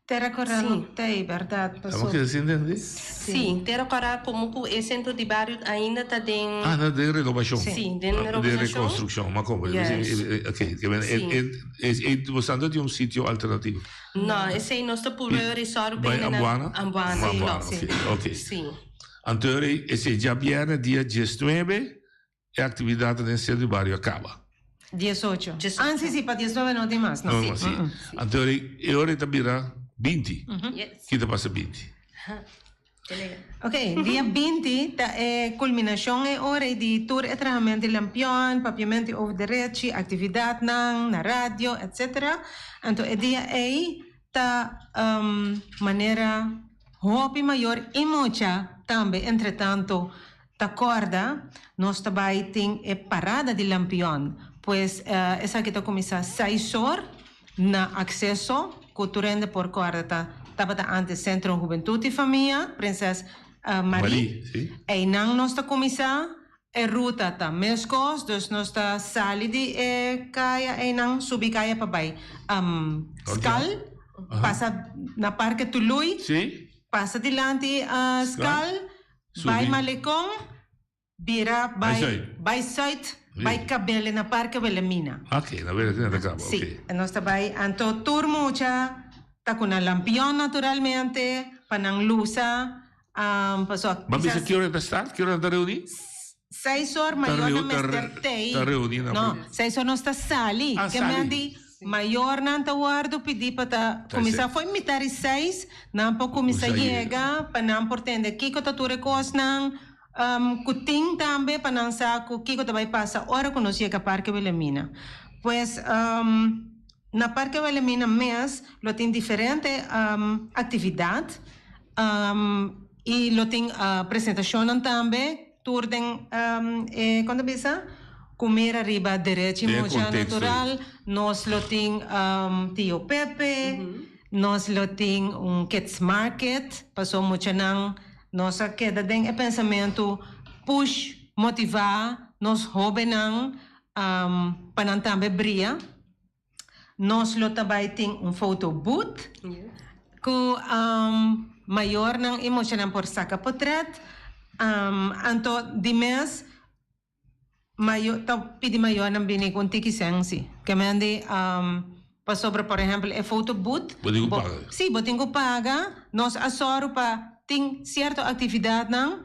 Tera kora no ta ei, bèrdat? Ta mi kere si entendí? Sí, tera kora komo ku e sentro di bario ainda ta den. Ah, ta den renobashon. Sí, den renobashon. Den rekonstrukshon, m'a komprendé. Juist. Oké, e bosnan tin un sitio alternativo? No, esei nos ta puru e resort Bai bende na Ambuana? Ambuana, Ambuana, klopt. oké, oké. Sí. Anto esei djabièrnè dia diesnuebe e aktividatnan den Sentro di Bario a kaba. Diesocho. Ah, sí, sí, pa diesnuebe no tin mas, no. No, sí. Anto e ora e ta bira binti. Yes. Ki ta pasa binti? Ok, dia binti ta e kulminashon e ora ei di tur e trahamentu di lampion, papiamentu over derechi, aktividatnan na radio, etc. Anto e dia ei ta manera hopi mayor i mucha tambe entretanto ta kòrda nos ta bai tin e parada di lampion. Pues esaki ta kuminsá seis or na akseso ku tur hende por kòrda ta tabata antes Sentro Hubentut i Famia Prinses Marie. Einan nos ta kuminsá e ruta ta meskos dus nos ta sali di e kaya einan subi kaya pa bai Skal pasa na Parke Tului pasa dilanti Skal bai Malekon Bira bai bai Zuid, bai Kabele na Parke Wilhelmina. Ok, na Wilhelmina ta kaba, ok. Sí, nos ta bai anto tur mucha ta ku nan lampion naturalmente pa nan lusa, pasobra Bo a bisa ki ora ta start? Ki ora nan ta reuni? Seis or mayornan mester tei. Ta reuni na. No, seis or nos ta sali. Ah, Ke sali. men di mayornan ta wordo pidi pa ta kuminsá fo'i mitar di seis, nan por kuminsá yega pa nan por tende kiko ta tur e kosnan. Ku tin tambe pa nan sa ku kiko ta bai pasa ora ku nos yega Parke Wilhelmina. Pues na Parke Wilhelmina mes lo tin diferente aktividat i lo tin presentashonnan tambe tur den e kon ta bisa ku mira riba derechi mucha natural. Nos lo tin Tio Pepe, nos lo tin un kids market paso muchanan Nos a keda den e pensamentu push, motivá nos hóbennan pa nan tambe bria. Nos lo ta bai tin un photo booth ku mayornan i muchanan por saka potret. Anto di mes Mayor ta pidi mayornan bini ku un tiki sen si. Ke men di pasobra por ehempel e foto booth. Bo tin ku paga. Si, bo tin ku paga. Nos a sòru pa tin sierto aktividatnan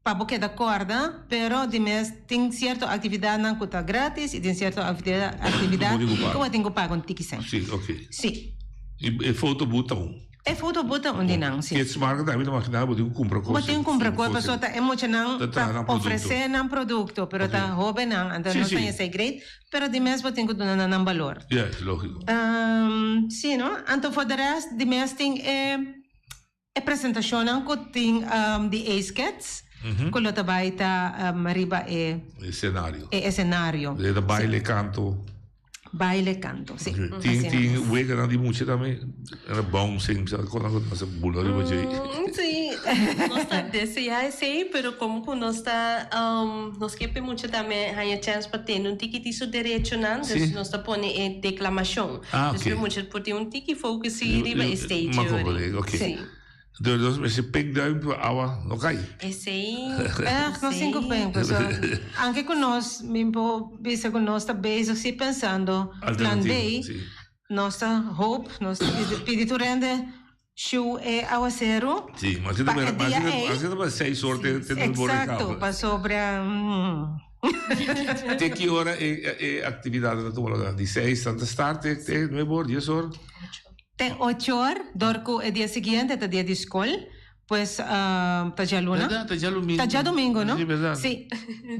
pa bo keda kòrda, pero di mes tin sierto aktividatnan ku ta gratis i tin sierto aktividat ku bo tin ku paga un tiki sen. Si, oke. Si. I e foto booth ta un. E foto bo ta un di nan, si. Kids market tambe ta makina bo tin ku kumpra kos. Bo tin ku kumpra kos pasobra ta e muchanan ta ofresé nan produkto, pero ta hóbennan, anto nos ta esei great, pero di mes bo tin ku duna nan nan balor. Ya, es lógiko. Si, no? Anto for de rest di mes tin e e presentashonnan ku tin di Ace Kids ku lo ta bai ta riba e Esenario. e esenario. E ta baile, kanto. Baile canto, si. Tin tin weganan di mucha tambe, era bouncing, sa con nan sa bula riba dje. Si, nos ta desea esey, pero como cu nos ta nos ke p'e mucha tambe haña chance pa tende un tiki di su derechonan, dus nos ta pone e declamacion. Ah, Dus oké. p'e mucha por tin un tiki focus riba e stage. Ma comprende, oké. Si. Door nos mester pek duim pa awa no kai. Esei. Echt, nos tin ku pen paso anke ku nos mi por bisa ku nos ta bezig si pensando plan B, nos ta hoop, nos ta pidi tur hende shu e awaseru Sí, mas pa e dia ei. Asina ta seis or te te Exacto, pasobra. Te ki ora e actividad ta tuma lugar? Di seis ta start te nuebe or, dies or? Te ocho or, dor ku e dia siguiente ta dia di skol, pues ta djaluna. Berdad, ta djalumingu. Ta djadumingu, no? Si, berdad. Si.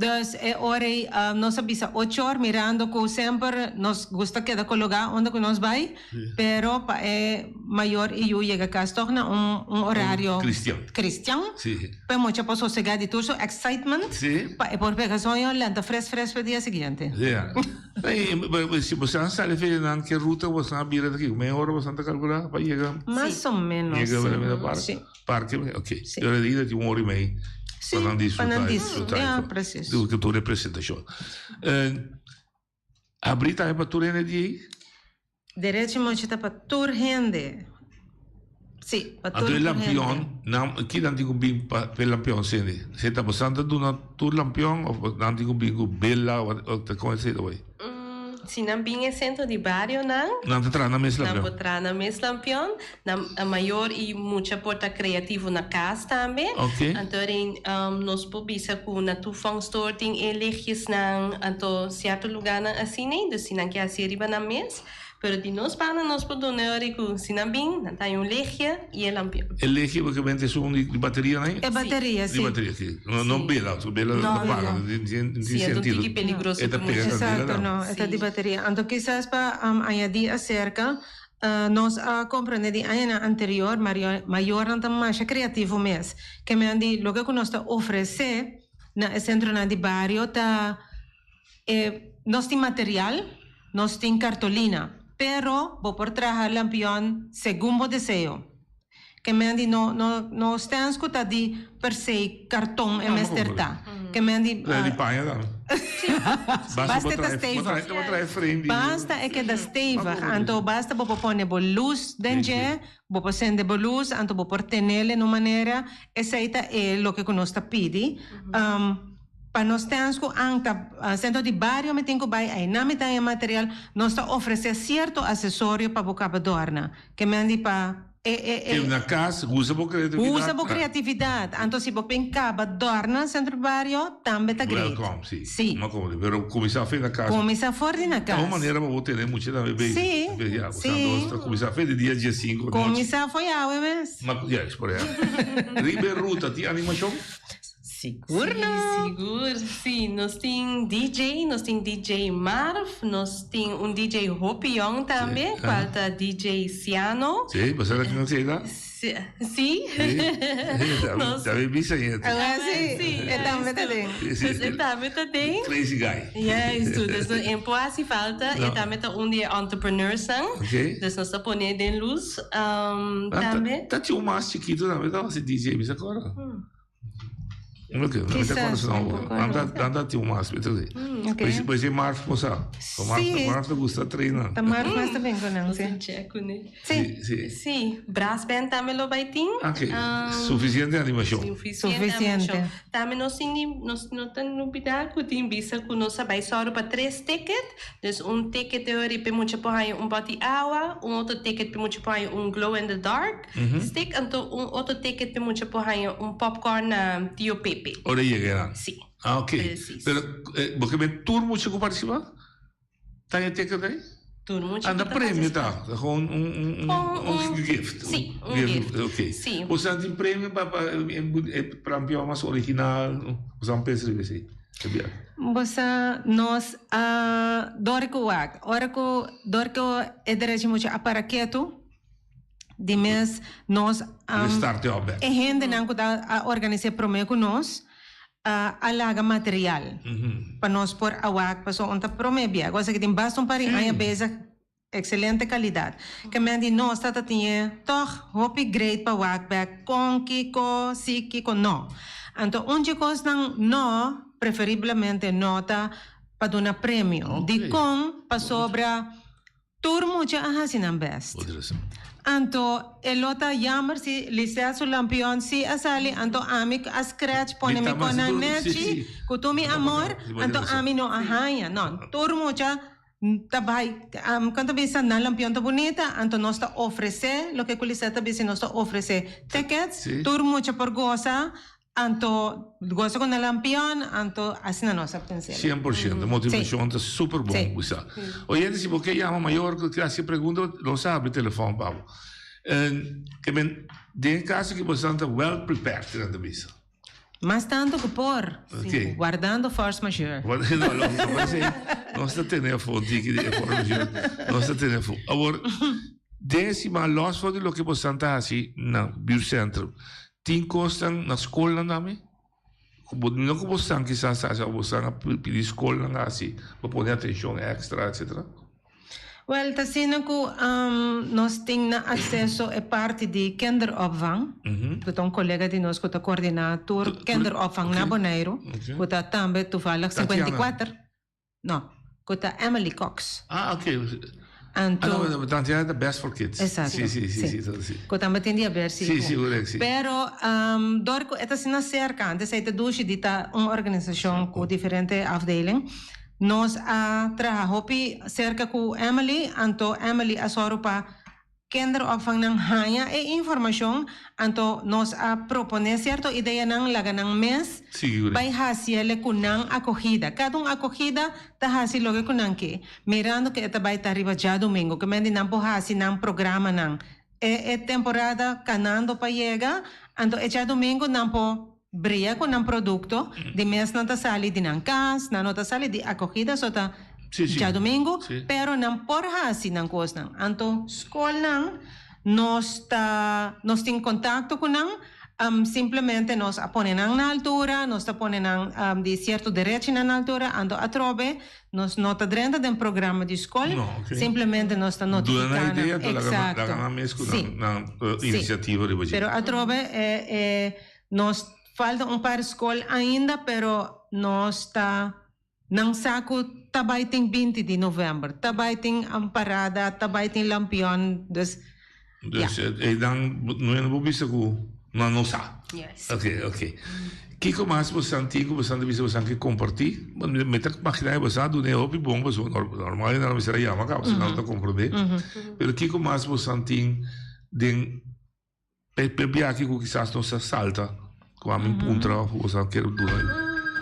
Dus e ora ei nos a bisa ocho or mirando ku semper nos gusta keda kologá unda ku nos bai, pero pa e mayor i yu yega kas tòg na un un orario. Kristian. Kristian. Si. Pa e mucha por sosegá di tur su excitement. Si. Pa e por pega soño lanta fres fres pa e dia siguiente. Ya. Si boso a sali Ferdinand ke ruta boso a bira aki? Media ora boso ta kalkula pa yega? Mas o menos. Yega Wilhelmina Park? Si. Parke, ok. Si. Ora di ida tin un ora i mei. Si, pa nan pa nan disfruta. disfruta. Ya, precies. Di tur e presentashon. Abri tambe pa tur hende di ei? Derecho mochi ta pa tur hende. Sí, pa tur Anto e hende. lampion, nan, ki nan tin ku bin pa e lampion sende? Se ta bosan ta duna tur lampion of nan tin ku bin ku bela of ta kon esei ta bai? Si nan bin e sentro di barionan. Nan ta traha nan mes Nan lampion. por traha nan mes lampion. Nan mayor y mucha por ta creativo na cas tambe. Ok. Anto rin nos por bisa cu na tur fun store tin e lichtjesnan, anto cierto lugarnan asina, dus si nan ke haci riba nan mes. Pero di nos banda nos por duna ori cu si nan bin, nan ta haña un lichtje y e lampion. E lichtje básicamente es un di bateria nan? E bateria, si. Di bateria, si. No, no bela, pasobra bela No, ta no, paga, no. no tin Si, e ta un sentido. tiki peligroso E ta pa pega mucha. candela, Exacto, no. no, e ta di bateria. Anto kisas pa añadi acerca, Nos a comprende di añanan anterior mayornan ta masha creativo mes. Ke men di loke ku nos ta ofrece na e centronan di bario ta e nos tin material, nos tin cartolina, pero bo por traha lampion segun bo deseo. Ke men di no no no stens ku ta di per se karton e mester ta. Ke men di. Trae di paña tambe. Basta e ta stevig. Bo trae frame di. Basta e keda stevig. Anto basta bo por pone bo lus den dje, bo por sende bo lus, anto bo por tenel en un manera. Esei ta e loke ku nos ta pidi. Pa nos stens ku an ta sentro di bario mi tin ku bai, einan mi ta haña material. Nos ta ofresé sierto asesorio pa bo kaba dòrna. Ke men di pa e e e. Keda na kas, usa bo kreatividat. Usa bo kreatividat. Anto si bo pen kaba dòrna sentro di bario, tambe ta great. Welkom, si. Si. Ma komo di, pero kuminsá fe na kas. Kuminsá for di na kas. Ta un manera pa bo tene mucha tambe bezig. Si, Ya, si. nos ta kuminsá fe di dia diesinku anochi. Kuminsá for yawe mes. Ma, ya, es por ehèmpel. Riba e ruta tin animashon? Sigur no. Sí, sigur. Sí, nos tin DJ, nos tin DJ Marv, nos tin un DJ hopi yong tambe, Sí, cual ta DJ Ciano. Sí, bo sa ki nos ta? Sí. Sí. Nos. Tambe bisa yet. Ah, sí. Sí, E tambe ta den. Sí, sí. Dus e tambe ta den. Crazy guy. Juist, dus no en por haci falta, e No. tambe ta un di e entrepreneursnan. Oké. Dus nos ta pone den luz, um, Ah, ta- tambe. Ta tin un mas chikito tambe ta hasi DJ, mi sa acorda. Kisas, un poco Anda tin un mas, weet je. Ok. Pues, pues e Marf posa. Marf, Sí. Marf te gusta trainen. Ta Marf mas ta ben con nan, sí. Check kuné. Sí. Sí. Sí, brass band tambe lo bai tin. Ok, Um, suficiente animacion. Suficiente. Suficiente. animacion. Tambe nos tin di, nos no ta lubida ku tin bisa ku nos a bai sòru pa tres ticket. Dus un ticket te ori p'e mucha por haña un bòt di awa, un otro ticket p'e mucha por haña un glow in the dark. Stick anto un otro ticket p'e mucha por haña un popcorn na Tio Pepe. Ora yega nan? Sí. Ah, ok. Precies. Pero bo ke men tur mucha ku participa? Ta e ticket ei? Tur mucha Anda ku ta premio ta? participa. Ta gewoon un, un, un, Un, un gift. Sí, un gift. Ok. Sí. Boso tin premio pa, pa e prampio mas original? Boso a pensa riba esei? Bo sa nos a dor ku wak. Ora ku dor ku e derecho mucha a para ketu. Di mes nos e hendenan ku ta a organis'é promé ku nos a laga material pa nos por a wak pasobra un ta promé bia. Gosa ki tin basta un par di aña bezig ekselente kalidat. Ke men di nos ta ta tin e tòg hopi great pa wak bèk kon kiko si kiko no. Anto un dje kosnan no preferiblemente no ta pa duna premio. Dikon? Pasobra. Tur mucha a hasi nan best. Anto e lo ta jammer si Lisette su lampion si a sali anto ami a scratch pone mi con nan nechi cu tur mi amor anto ami no a haña. No, tur mucha ta bay con ta bisa nan lampion ta bunita anto nos ta ofrece loke cu Lisette ta bisa nos ta ofrece tickets tur mucha por goza Anto gosa ku nan lampion, anto asina nos a pens'é. 100%, motivashon ta super bon bisa. Oyente, si bo ke yama mayor ku ke hasi pregunta, nos a habri telefòn pa bo. Ke men, den e kaso ki boso ta well prepared, nan ta bisa. Mas tantu ku por, wardando force majeure. No, lógiko, pero esei nos ta tene afó tiki di e force majeure, nos ta tene afó. Awor, den e siman, lòs for di loke boso ta hasi na buurtcentrum, Tin kosnan na skolnan tambe ku bo no ku bo san kisas hasi òf bo san a pidi skolnan hasi pa pone atenshon èkstra etsetera? Wèl ta asina ku nos tin na akseso e parti di kinderopvang ku ta un kolega di nos ku ta koordiná tur kinderopvang na Boneiru ku ta tambe toevallig 54. No, cu ta Emily Cox. Ah, ok. Anto, ah, no, Tatiana ta Best for Kids. Exacto. Si, si, si, si, si. Cu tambe tin di haber, si. Si, si, correct, si. Pero, um, door cu e ta asina cerca, antes ey ta dushi di ta un organisacion cu diferente afdeling, nos a traha hopi cerca cu Emily, anto Emily a soru pa Kinderopvangnan haña e informashon, anto nos a proponé sierto ideanan laga nan mes bai hasiele ku nan akogida. Kada un akogida ta hasi loke ku nan ke, mirando ku e ta bai ta riba djadumingu, ke men di nan por hasi nan programanan. E e temporada kanando pa yega, anto e djadumingu nan por bria ku nan produkto, di mes nan ta sali di nan kas, nan no ta sali di akogida, so ta djadumingu, pero nan por hasi nan kosnan. Anto skolnan nos ta nos tin kontakto ku nan, simplemente nos a pone nan na altura, nos ta pone nan di sierto derechinan na altura, anto atrobe nos no ta drenta den programa di skol, simplemente nos ta notifiká nan. Exacto. Si. Pero atrobe e Nos falta un par skol ainda pero nos ta nan sa ku ta bai tin binti di november, ta bai tin parada, ta bai tin lampion, dus ya. Dus einan no hende por bisa ku nan no sa. Yes. Ok, ok. Kiko mas bosan tin ku bosan ta bisa bosan ke kompartí? Mi ta imaginá ku bosan a duna e hopi bon pasobra normal nan lo mester a yama kaba si nan no ta komprondé. Pero kiko mas bosan tin den E biaha ku kisas nos a salta ku ami puntra of boso a kere duna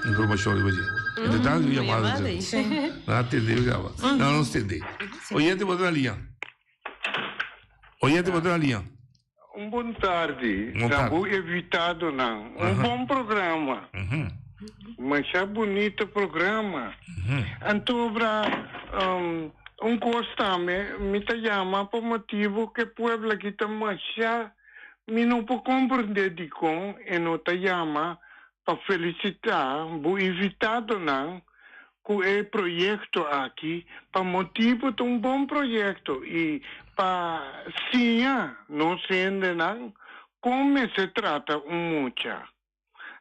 informashon riba dje. Entre tanto yu yamada nan a tende mi kaba. Nan nos tende. Oyente bo ta na liña. Oyente bo ta na liña. Un bon tardi na bo invitadonan. Un bon programa. Masha bunito programa. Anto bra un kos tambe mi ta yama pa motibu ku e pueblo aki ta masha mi no por komprende dikon e no ta yama pa felisitá bo invitadonan ku e proyekto aki pa motibu ta un bon proyekto i pa siña nos hendenan kon mester trata un mucha.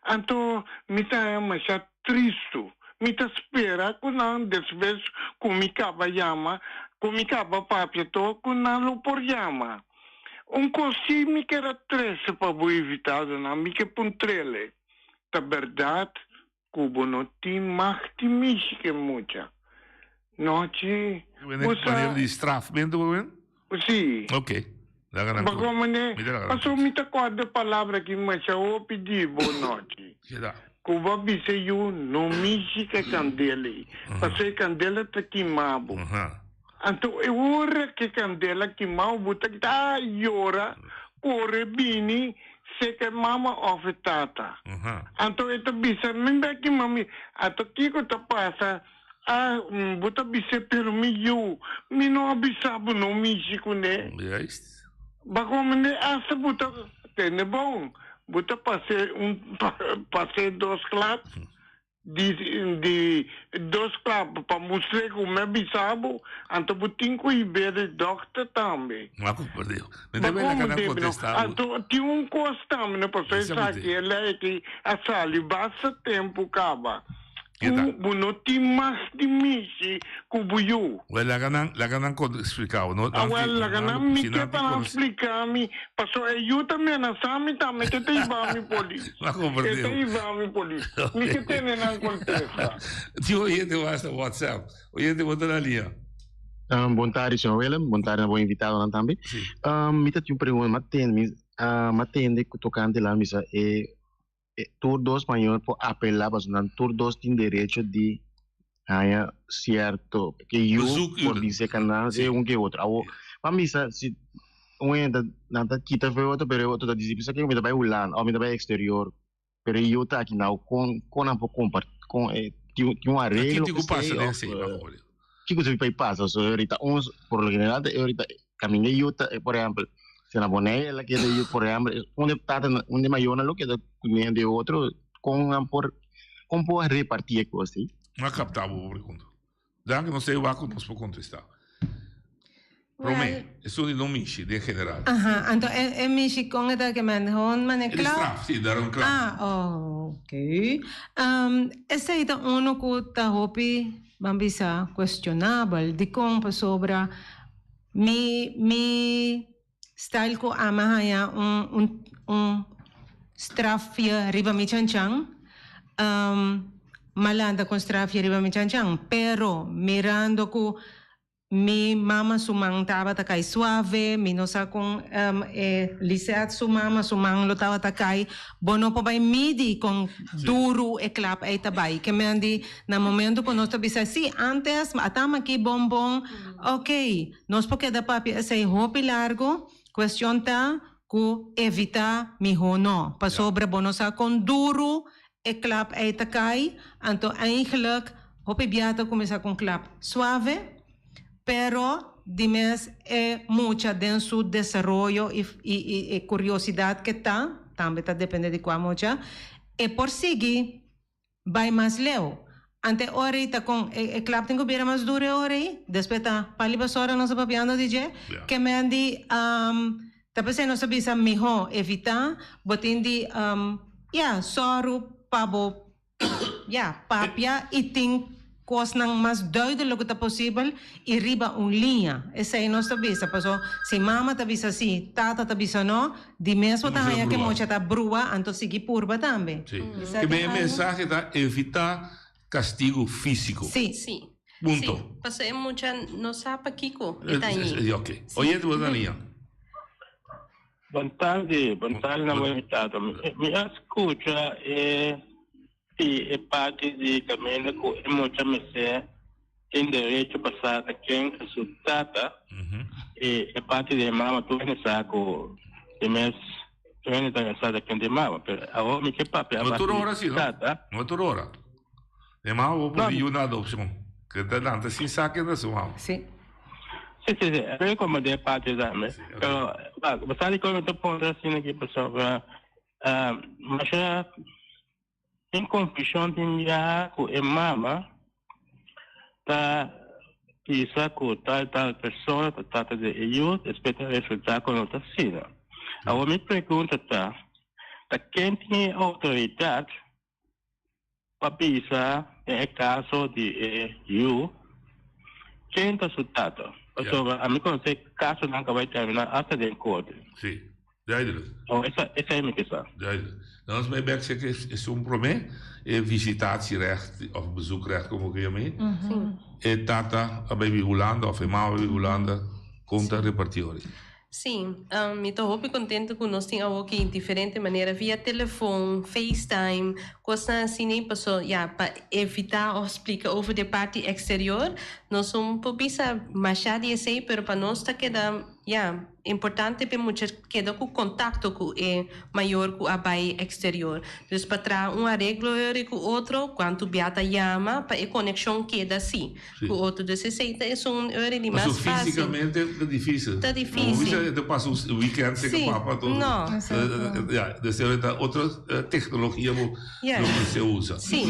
Anto mi ta haña masha tristu. Mi ta spera ku nan despues ku mi kaba yama, ku mi kaba papia to, ku nan lo por yama. Un kos si mi ker a trese pa bo invitadonan, mi ke puntr'ele, Ta bèrdat ku bo no tin mag di mishi ke mucha? Nochi, bo sa. Manera di strafmentu bo men? Si. Ok. Laga nan Ba como ne? Paso mi ta corda e palabra ki masha hopi di bo nochi. Cu bo a bisa yu no mishi cu e candela ei. Paso e candela ta kima bo. Anto e ora cu e candela kima bo, bo ta kita yora, core bini seca e mama of e tata. Anto e ta bisa mi be kima mi. Anto kico ta pasa? Ah, bo ta bis'é, pero mi yu, mi no a bisa bo no mishi kuné. Juist. Bakom mende asta bo ta tende bon, bo ta pas'é un, pas'é dos klap, di, di dos klap pa mustr'é ku mi a bisa bo, anto bo tin ku hib'é di dòkter tambe. M'a komprendé. Mi ta bela ka nan kontestá bo. Anto tin un kos tambe, no, pasobra esaki e lei aki a sali basta tempu kaba. Ku bo no tin mag di mishi ku bo yu. Wel, laga nan, laga nan kon splika bo. No, nan Awel, laga nan mi ke pa nan splika mi, paso e yu ta menasá mi tambe ke ta hiba mi polis. Ma komprendé E ta hiba mi polis. Mi ke tene nan kontesta. Tin oyente mas na WhatsApp. Oyente, bo ta na liña. Bon tardi, señor Willem. Bon tardi na bo invitadonan tambe. Mi ta tin un pregunta. Mi a tende, mi a tende ku tokante la misa e tur dos mayor por apelá pasobra nan tur dos tin derecho di haña sierto ke yu por bin serka nan si un ke otro. Awor pa misa si un hende nan ta kita for e otro pero e otro ta disi bisa ke mi ta bai Hulanda òf mi ta bai eksterior pero e yu ta aki nan kon kon nan por kompartí kon e tin un areglo Kiko pasa den esei Kiko ta bai pasa so ahorita un por lo general ta ahorita kaminda e yu ta por ehempel si na Bonaire el a keda yu por ehempel un de tata un de mayornan lo keda ku de otro kon nan por kon por reparti e kos ei? No a kapta bo pregunta. Danki nos ta e wak ku nos por kontesta. Prome, esun di no mishi den general. Aha, anto e e mishi kon e ta ke men hon mane E di kla? straf, si, dar un klap. Ah, ok. Esei ta unu ku ta hopi, ban bisa, kuestionabel. Dikon? Pasobra mi mi style ku ami a haña un un un strafje riba mi chanchan, m'a lanta ku un strafje riba mi chanchan, pero mirando ku Mi mama su man tabata kai suave, mi no sa kon e Lisette su mama su man lo tabata kai. Bo no por bai midi kon duru e klap ei ta bai. Ke men di na momento ku nos ta bisa si antes a tama aki bon bon, ok, nos por keda papia esei hopi largu, kuestion ta ku evita miho no, pasobra bo no sa kon duru e klap ei ta kai, anto eigenlijk hopi bia ta kuminsá ku un klap suave, pero di mes e mucha den su desaroyo i i e kuriosidat ke ta, tambe ta depende di kua mucha, e por sigui bai mas leu. Ante e ora ei ta kon e klap tin ku bira mas duru e ora ei, despues ta pali basora nos a papiando di dje, ke men di Ta p'esei nos ta bisa mihó evitá bo tin di ya sòru pa bo ya papia i tin kosnan mas duidelijk ku ta posibel i riba un liña. Esei nos ta bisa paso si mama ta bisa si, tata ta bisa no, di mes bo ta haña ke mucha ta brua anto sigui purba tambe. Sí. Ke e mensahe ta evitá kastigu físiko. Sí. Sí. Punto. Sí, pasobra e mucha no sa pakiko e ta añí. Ok. Oyente bo ta liña. Bon tardi, bon tardi na bo invitado. Mi a scucha e di e parti di caminda cu e mucha mester tin derecho pa sa ta ken ta su tata y e parti di e mama tur hende sa cu di mes tur hende ta sa ta ken ta e mama pero awor mi ke papia No tur ora si no. tata. No tur ora. E mama bo pudi yu na adopcion. Ke ta lanta sin sa ken ta su mama. Si. Si, si, si. Mi comprende e parti tambe. Pero, wak, bo sa dikon mi ta puntra asina aki pasobra masha tin confusion tin biaha ku e mama ta bisa ku tal tal persona ta trata di e yu, despues ta resulta ku no ta asina. Awor mi pregunta ta, ta ken tin e outoridat pa bisa den e kaso di e yu ken ta su tata? Pasobra ami konosé kasonan ku a bai terminá asta den korte. Sí, duidelijk. Oh, esa, esei mi ke sa. Duidelijk. Dan nos bai bek seki esun promé, e visitatierecht of bezoekrecht komo ku yama ei. E tata a bai bi Hulanda of e mama a bai bi Hulanda, kon ta repartí ora ei? Sí, mi ta hopi contento cu nos tin awoki diferente manera via telefon, FaceTime, cosnan asina paso ya pa evita of splica over di e parti exterior nos un por bisa masha di esey pero pa nos ta keda ya importante pa e mucha keda cu contacto cu e mayor cu a bay exterior. Dus pa traha un areglo eri cu otro cuanto bia ta yama pa e conexion keda si. Sí. Cu otro. Dus esey ta esun ori di mas Paso fácil. físicamente ta difícil. Ta Como difícil. bisa e ta pasa un weekend cerca Sí, papa todo. no. Exacto. Ja, dus e ta otro tecnologia bo Ja. lo mester usa. Sí,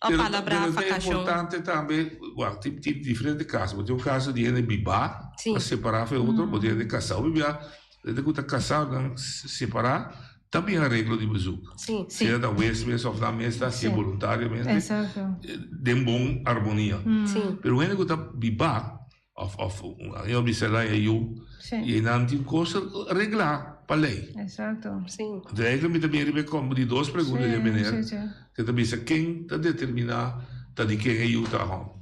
o Pero palabra, pero ta vacacion. importante tambe, wak, tin tin diferente caso. Bo tin un caso di hende bibá, Sí. a separa fe otro, bo tin hende casá. Hopi bia, hende cu ta casá nan separa. Ta bin areglo di bezoek. Sí. Sea ta wes mes of nan mes ta hacié voluntariamente. Exacto. Den bon armonia. Sí. Pero un hende cu ta biba of of yo bisa la e yu y einan tin cos regla pa ley. Exacto. Sí. Entonces eigenlijk mi ta bin riba e combo di dos pregunta di e meneer cu ta bisa ken ta determina ta di ken e yu ta hom.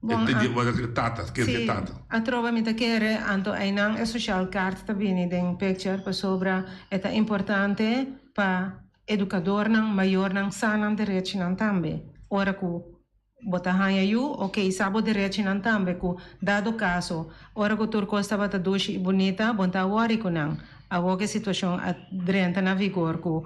Bon, E a e tata, ken sí, e tata. Atrobe mi ta kere, anto einan e sociaal kaart ta bini den picture pasobra e ta importante pa educadornan, mayornan sa nan derechinan tambe. Ora cu bo ta haña yu, ok, sa bo derechinan tambe cu dado caso, ora cu tur cos tabata dushi y bunita, bo n'ta worry cu nan. Awor cu e situacion a drenta na vigor cu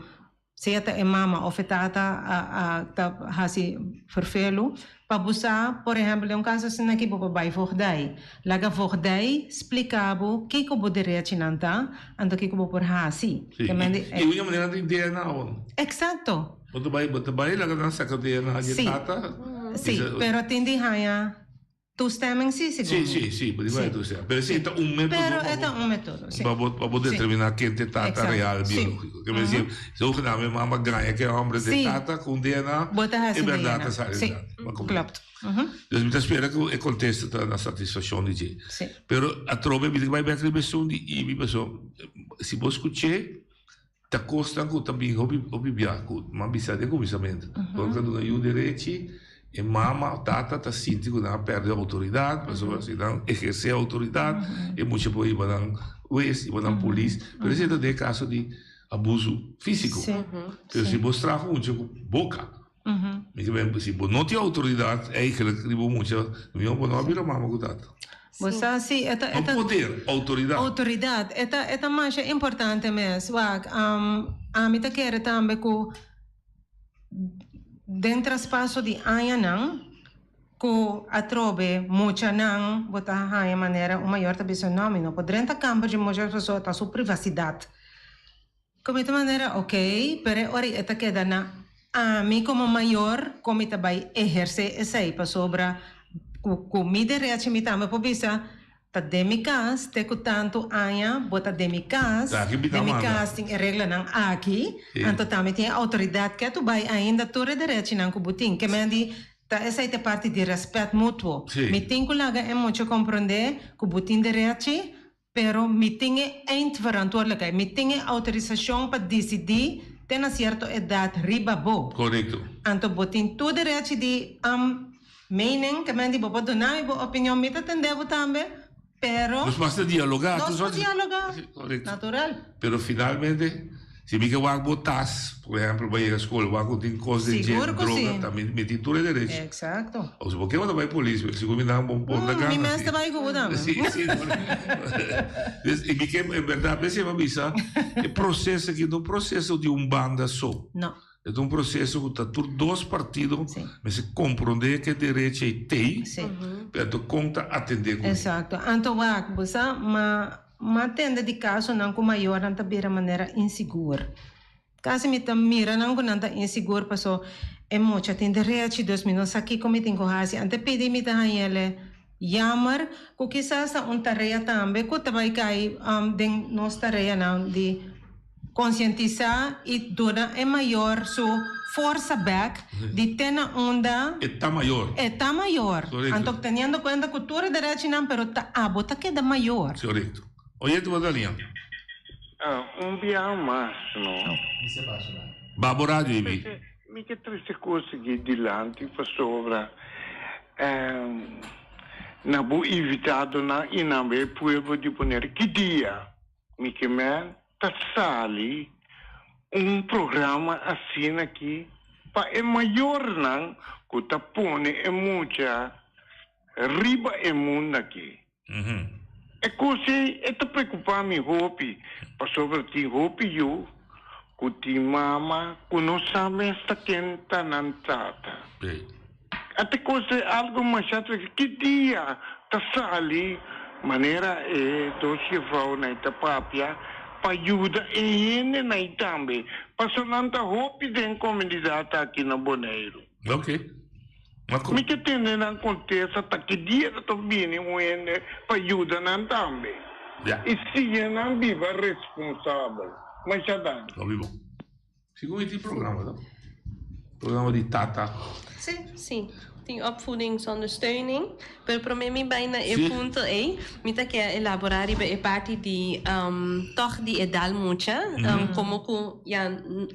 Sea ta e mama of e tata a a ta hasi ferfelu pa bo sa, por ehempel den un kaso asina aki bo por bai voogdij. Laga voogdij splika bo kiko bo derechinan ta, anto kiko bo por hasi. Sí, Te mende i un manera tin DNA awor. Exacto. Bo ta bai bo ta bai laga nan saka DNA di e Sí. tata. Sí, pero tin di haña Toestemming sí, segun Sí, mi. sí, sí, por Sí. toestemming. Pero sí, ta un método Pero pa e ta bo, un método, sí. pa bo, pa bo Sí. determiná ken ta e tata Exacto, real sí. biológiko. Ke mester Ujú. zogenaamde mama gaña ku e hòmber ta e Sí. tata ku un DNA, Bo ta e hasi bèrdat DNA. ta sali Sí, dilanti. Bo a komprendé. klopt. Ujú. Dus mi ta spera ku e kontesta ta na satisfakshon di dje. Sí. Pero atrobe mi ta bai bèk riba esun di Ibi pasobra si bo skuch'é Ta kosnan ku ta bin hopi hopi bia ku m'a bisa den kuminsamentu. Ora ku ta duna yu derechi, e mama o tata ta sinti ku nan a pèrdè outoridat, pasobra si nan ehersé outoridat, e mucha por hiba nan wes, hiba nan polis. Pero esei ta den e kaso di abusu físiko. Pero si bo straf un mucha ku boka, mi ke si bo no tin outoridat eigentlik riba un mucha, mihó bo no a bira mama ku tata. Bo sa si e ta e No ta poder, outoridat. Outoridat. E ta e ta masha importante mes. Wak, ami ta kere tambe ku den traspaso di añanan ku atrobe muchanan bo ta haña manera un mayor ta bisa no mi no por drenta kamber dje mucha pasobra ta su privasidat. Ku mi ta manera ok, pero e ora e ta keda na ami komo mayor kon mi ta bai ehersé esei pasobra ku ku mi derechi mi tambe por bisa ta den mi kas te ku tantu aña bo ta den mi kas, Ta aki mi ta den mi manda. kas tin e reglanan aki, Sí. anto tambe tin e outoridat ke tu bai ainda tur e derechinan ku bo tin. Ke men di ta esei ta parti di rèspèt mutuo. Sí. Mi tin ku laga e mucha komprondé ku bo tin derechi Pero mi tin e eindverantwoordelijkheid, mi tin e autorisacion pa dicidi te na cierto edad riba bo. Correcto. Anto bo tin tur derechi di mening, ke men di bo por duna mi bo opinion, mi ta tende bo tambe, pero. Nos mester dialoga. Nos por dialoga. Correcto. Natural. Pero finalmente. Si mi ke wak bo tas, por ehempel, bo a yega skol, wak ku tin kos den dje, Sigur ku droga, si. ta mi mi tin tur e derecho. Exacto. O si bo ke bo ta bai polis, pero sigur mi nan bo bo ta Mm, mi gana mes si. ta bai ku bo tambe. Si, si. Dus i mi ke en berdad p'esei mi a bisa, e proseso aki no un proseso di un banda so. No. E ta un proseso ku ta tur dos partido Si. mester komprondé ke derecho ei tei, Si. pero anto kon ta atendé kuné. Exacto. Anto wak, bo sa, ma M'a tende di kasonan ku mayornan ta bira manera insigur. Kasi mi ta mira nan ku nan ta insigur paso e mucha tin derechi, dus mi no sa kiko mi tin ku hasi. Ante pidi mi ta hañ'ele yammer ku kisas ta un tarea tambe ku ta bai kai den nos tareanan di Konsientisá i duna e mayor su forsa bek di te na unda. E ta mayor. E ta mayor. Korekto. Anto teniendo kuenta ku tur e derechinan pero ta abo ta keda mayor. Korekto. Oye tu Madalina. Un biaha mas no. Ba bo radio Ibi. Mi ke trese kos aki dilanti pasobra na bo invitadonan i na e pueblo di Bonaire ki dia Mi ke men ta sali un programa asina aki pa e mayornan ku ta pone e mucha riba e mundu aki. E kos ei e ta preokupa mi hopi pasobra tin hopi yu ku tin mama ku no sa mes ta ken ta nan tata. Ate kos e algo masha triste. Ki dia ta sali manera e dos jefrounan ta papia pa yuda e hendenan tambe? Pasobra nan ta hopi den komunidat aki na Boneiru. Ok. Mi ke tende nan kontesta ta ki dia ta ta bini un hende pa yuda nan tambe. I siña nan biba responsabel. Masha danki. Hopi bon. Segun e tin programa no? Programa di tata. Si. Si, tin opvoedingsondersteuning. Pero prome mi bai na e punto ei, mi ta ke elabora riba e parti di tog di e dal mucha. Como cu ya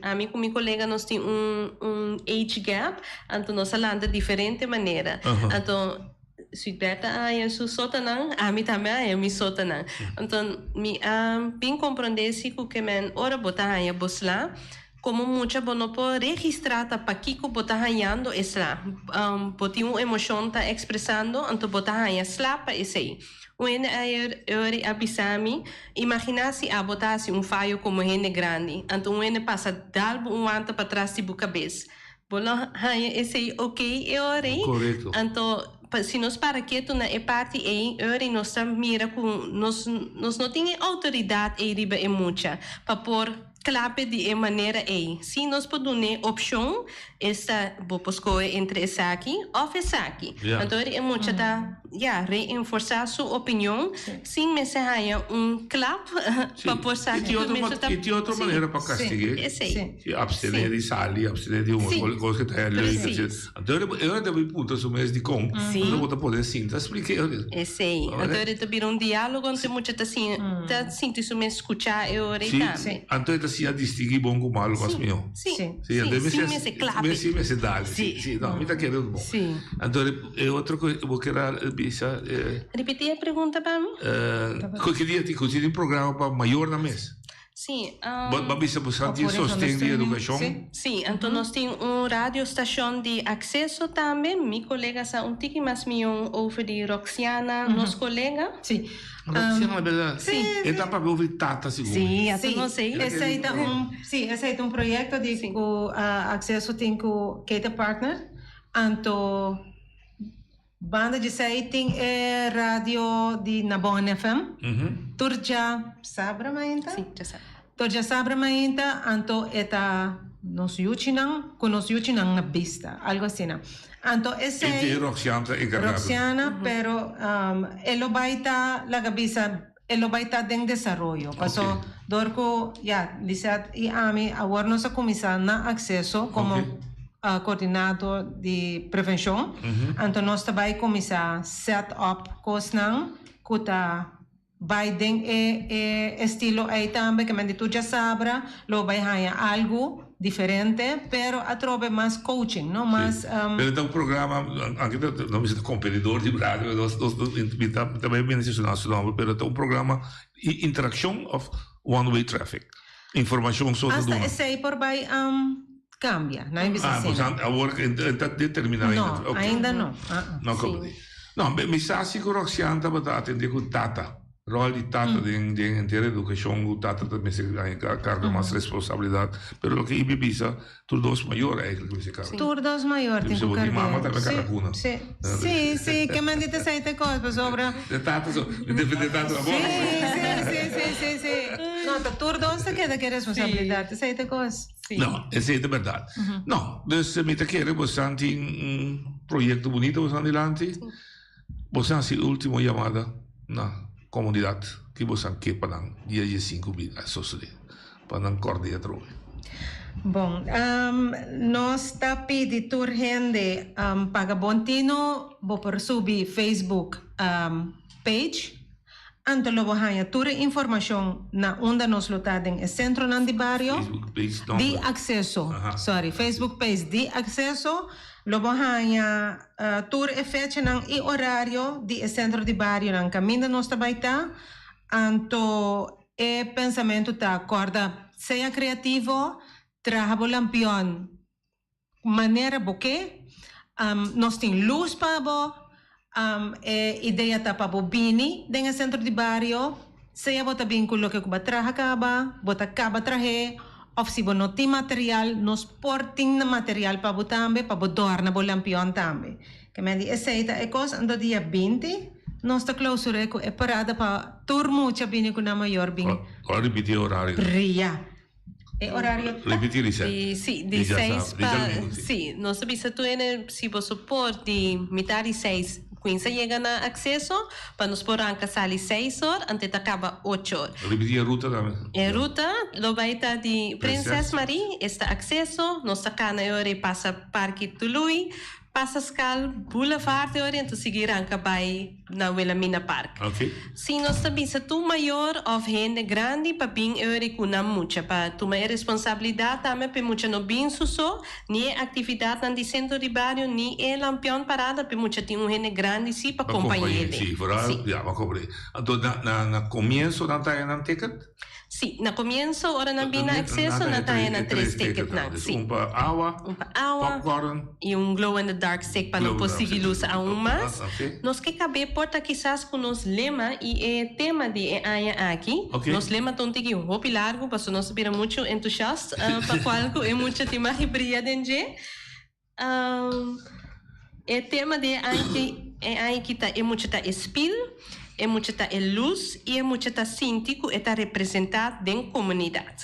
ami cu mi colega nos tin un un age gap, anto nos a lanta diferente manera. Anto Suitbert a haña su sotanan, ami tambe a haña mi sotanan. Anto mi a bin comprende si cu ke men ora bo ta haña bo sla, como mucha bo no por registra ta pakico bo ta hañando e sla. Bo tin un emocion ta expresando, anto bo ta haña sla pa esey. Un hende ayer ori a bisa mi, imagina si abo ta haci un fayo como hende grandi, anto un hende pasa dal bo un wanta patras di bo cabes. Bo lo haña esei ok e ora ei? Korekto. Anto, pa si nos para ketu na e parti ei, e ora ei nos ta mira ku nos nos no tin e outoridat ei riba e mucha pa por klape di e manera ei. Sí nos por dun'é opshon, esta bo por skohe entre esaki òf esaki. Ja. Anto ora e mucha ta, ya, reenforsá su opinion sin mester haña un klap Sí. pa por sa I tin ku otro mester ta i tin otro sí, manera pa kastig'é. esei. Si abstené Sí. di sali, abstené di un Sí. kos ke ta hel leuk, Precies. etcetera. Anto e ora ta bin puntra su mes dikon, Sí. anto bo ta pone sinta splik'é. Esei. Anto e ta bira un diálogo entre mucha ta siña ta sinti su mes skuchá e ora ei Sí. tambe. Anto e ta siña distinguí bon ku malu mas Sí. mihó. Sí. Sí, Sí, anto e sin mester mester klape. Sí, mester dale. Sí. Sí, no, mi ta kere bon. Sí. Anto e otro ku bo kere a bisa e. Ripití e pregunta pa mi. Ku ki dia tin ku tin programa pa mayornan mes? Sí. Bo bo a bisa bo sa tin sosten di edukashon? Sí, anto nos tin un radiostashon di akseso tambe. Mi kolega sa un tiki mas mion over di Roxiana, nos kolega. Sí. Roxiana, bèrdat? Sí. E ta papia over di tata sigur. Sí, anto nos ei. Esei ta un, sí, esei ta un proyekto di ku Akseso tin ku Kete Partner. Anto banda di esei tin e radio di Nabon FM. Tur dja sabra mainta. Sí, dja sabra. Tur dja sabra mainta, anto e ta nos yuchinan ku nos yuchinan na bista, algo asina. Anto esei. E tin Roxiana ta enkargado. Roxiana, pero e lo bai ta laga bisa e lo bai ta den desaroyo. Paso dor ku ya Lisette i ami awor nos a kuminsá na akseso komo koordinador di prevenshon, anto nos ta bai kuminsá set up kosnan ku ta bai den e e estilo ei tambe, ke men di tur djasabra lo bai haña algu diferente, pero atrobe mas coaching, no? Mas. Pero ta un programa, anke ta, no mi ta competidor di radio, nos, nos, mi ta, mi ta bai mencioná su nomber, pero ta un programa i interaccion of one way traffic? Informacion so ta Hasta duna. esei por bai cambia, no a bisa Ah, asina. pues awor e ta determina ainda. No, Ok. ainda no. Ah, ah. No comprendí. No, mi sa si cu Roxian tabata atende cu tata. Rol di tata den den henter educacion cu tata ta mester haña carga mas responsabilidad. Pero loke Ibi bisa, tur dos mayor eigenlijk mester carga. Tur dos mayor tin Bisa cu bo tin carga. mama tambe Sí, carga cuna. sí. Sí, sí, ke men di ta esei ta cos pasobra. De tata so, mi defende tata na Sí, boca. sí, sí, sí, sí, sí. No, ta tur dos ta keda ke responsabilidad, esei ta cos. No, esei ta berdad. No, dus mi ta kere bosan tin un proyecto bunito bosan dilanti. Bosan hasi ultimo yamada na comunidad ki bosan ke pa nan dia diesinku bin a sosode pa nan korde atrobe. Bon, nos ta pidi tur hende paga bon tino, bo por subi Facebook page, anto lo bo haña tur e informashon na unda nos lo ta den e sentronan di bario di akseso, sorry, Facebook page di akseso, lo bo haña tur e fechanan i orario di e sentro di barionan kaminda nos ta bai ta, anto e pensamentu ta kòrda sea kreativo, traha bo lampion manera bo ke, nos tin lus pa bo, e idea ta pa bo bini den e sentro di bario, sea bo ta bin ku loke ku bo a traha kaba, bo ta kaba trah'é, òf si bo no tin material, nos por tin material pa bo tambe, pa bo dòrna bo lampion tambe. Ke men di esei ta e kos, anto dia binti nos ta klousur'é ku e parada pa tur mucha bini ku nan mayor bin. Ora ripití e orario. Bria. E orario ta. Ripití Lisette. Di, sí, di seis pa, sí, nos ta bisa tur hende si boso por di mitar di seis. Cuinsa yega na acceso pa nos por ranca sali seis or ante ta caba ocho or. Ripiti e ruta tambe. E ruta lo bay ta di Prinses Marie, esta acceso, nos ta cana e ora y pasa Parke Tului, pasa Skal Boulevard e ora y anto sigui ranca bay na Wilhelmina Park. Si nos ta bisa tur mayor of hende grandi pa bin e ora y cu nan mucha pa tuma e responsabilidad tambe pa e mucha no bin su so, Ni e actividadnan di centro di bario ni e lampion parada p'e mucha tin un hende grandi si pa Pa compañ'é compañ'é, si, vooral, Si. ya, pa compañ'é. Anto na, na, na comienzo nan ta haña nan ticket? Si, na comienzo ora nan bin na acceso nan ta haña nan tres ticketnan, Dus si. un pa awa, Un pa awa, popcorn, y un glow in the dark stick pa nan Glow por in the dark sigui stick. luz aun mas. Ok. Nos ke cab'é por ta kisas cu nos lema y e tema di e aña aki. Ok. Nos lema ta un tiki hopi largo pasobra nos a bira mucho entusiast. Pa cual cu e mucha tin mas bria den dje. E tema di e aña e aña aki ta e mucha ta e spil, e mucha ta e luz y e mucha ta sinti cu e ta representa den comunidad.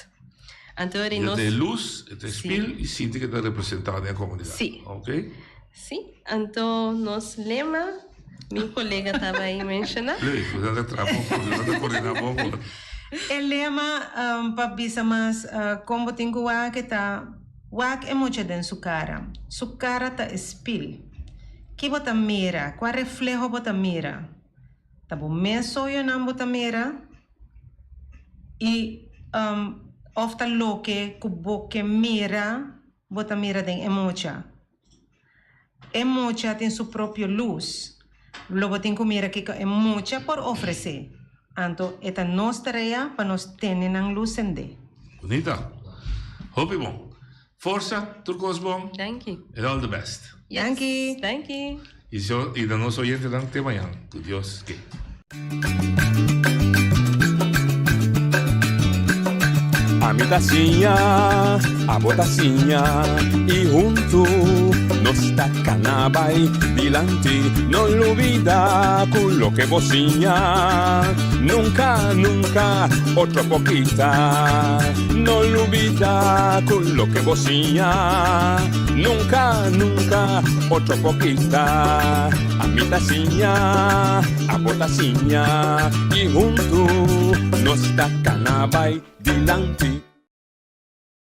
Anto ora E nos. ta e luz, e ta e spil y sinti cu e ta representa den e comunidad. Si. Ok. Si. Anto nos lema, mi colega taba ahí menciona. Leuk, we ta traha bon cu, we ta coordina bon cu. E lema pa bisa mas kon bo tin ku wak e ta, Wak e mucha den su kara. Su kara ta e spil. Ki bo ta mira? Kua refleho bo ta mira? Ta bo mes soyonan bo ta mira? I òf ta loke ku bo ke mira bo ta mira den e mucha? E mucha tin su propio lus. Lo bo tin ku mira kiko e mucha por ofresé. Anto e ta nos tarea pa nos tene nan lus sendé. Bunita. Hopi bon. Forsa, tur kos bon. Danki. And all the best. Yes. Danki. Danki. Y so y na nos oyentenan te mañan. Ku Dios ke. Ami ta siña, abo ta siña y huntu nos ta cana bay dilanti. No lubida cu loke bo siña nunca, nunca otro por kita. No lubida cu loke bo siña nunca, nunca otro por kita. Ami ta siña, abo ta siña y huntu nos ta cana bay dilanti.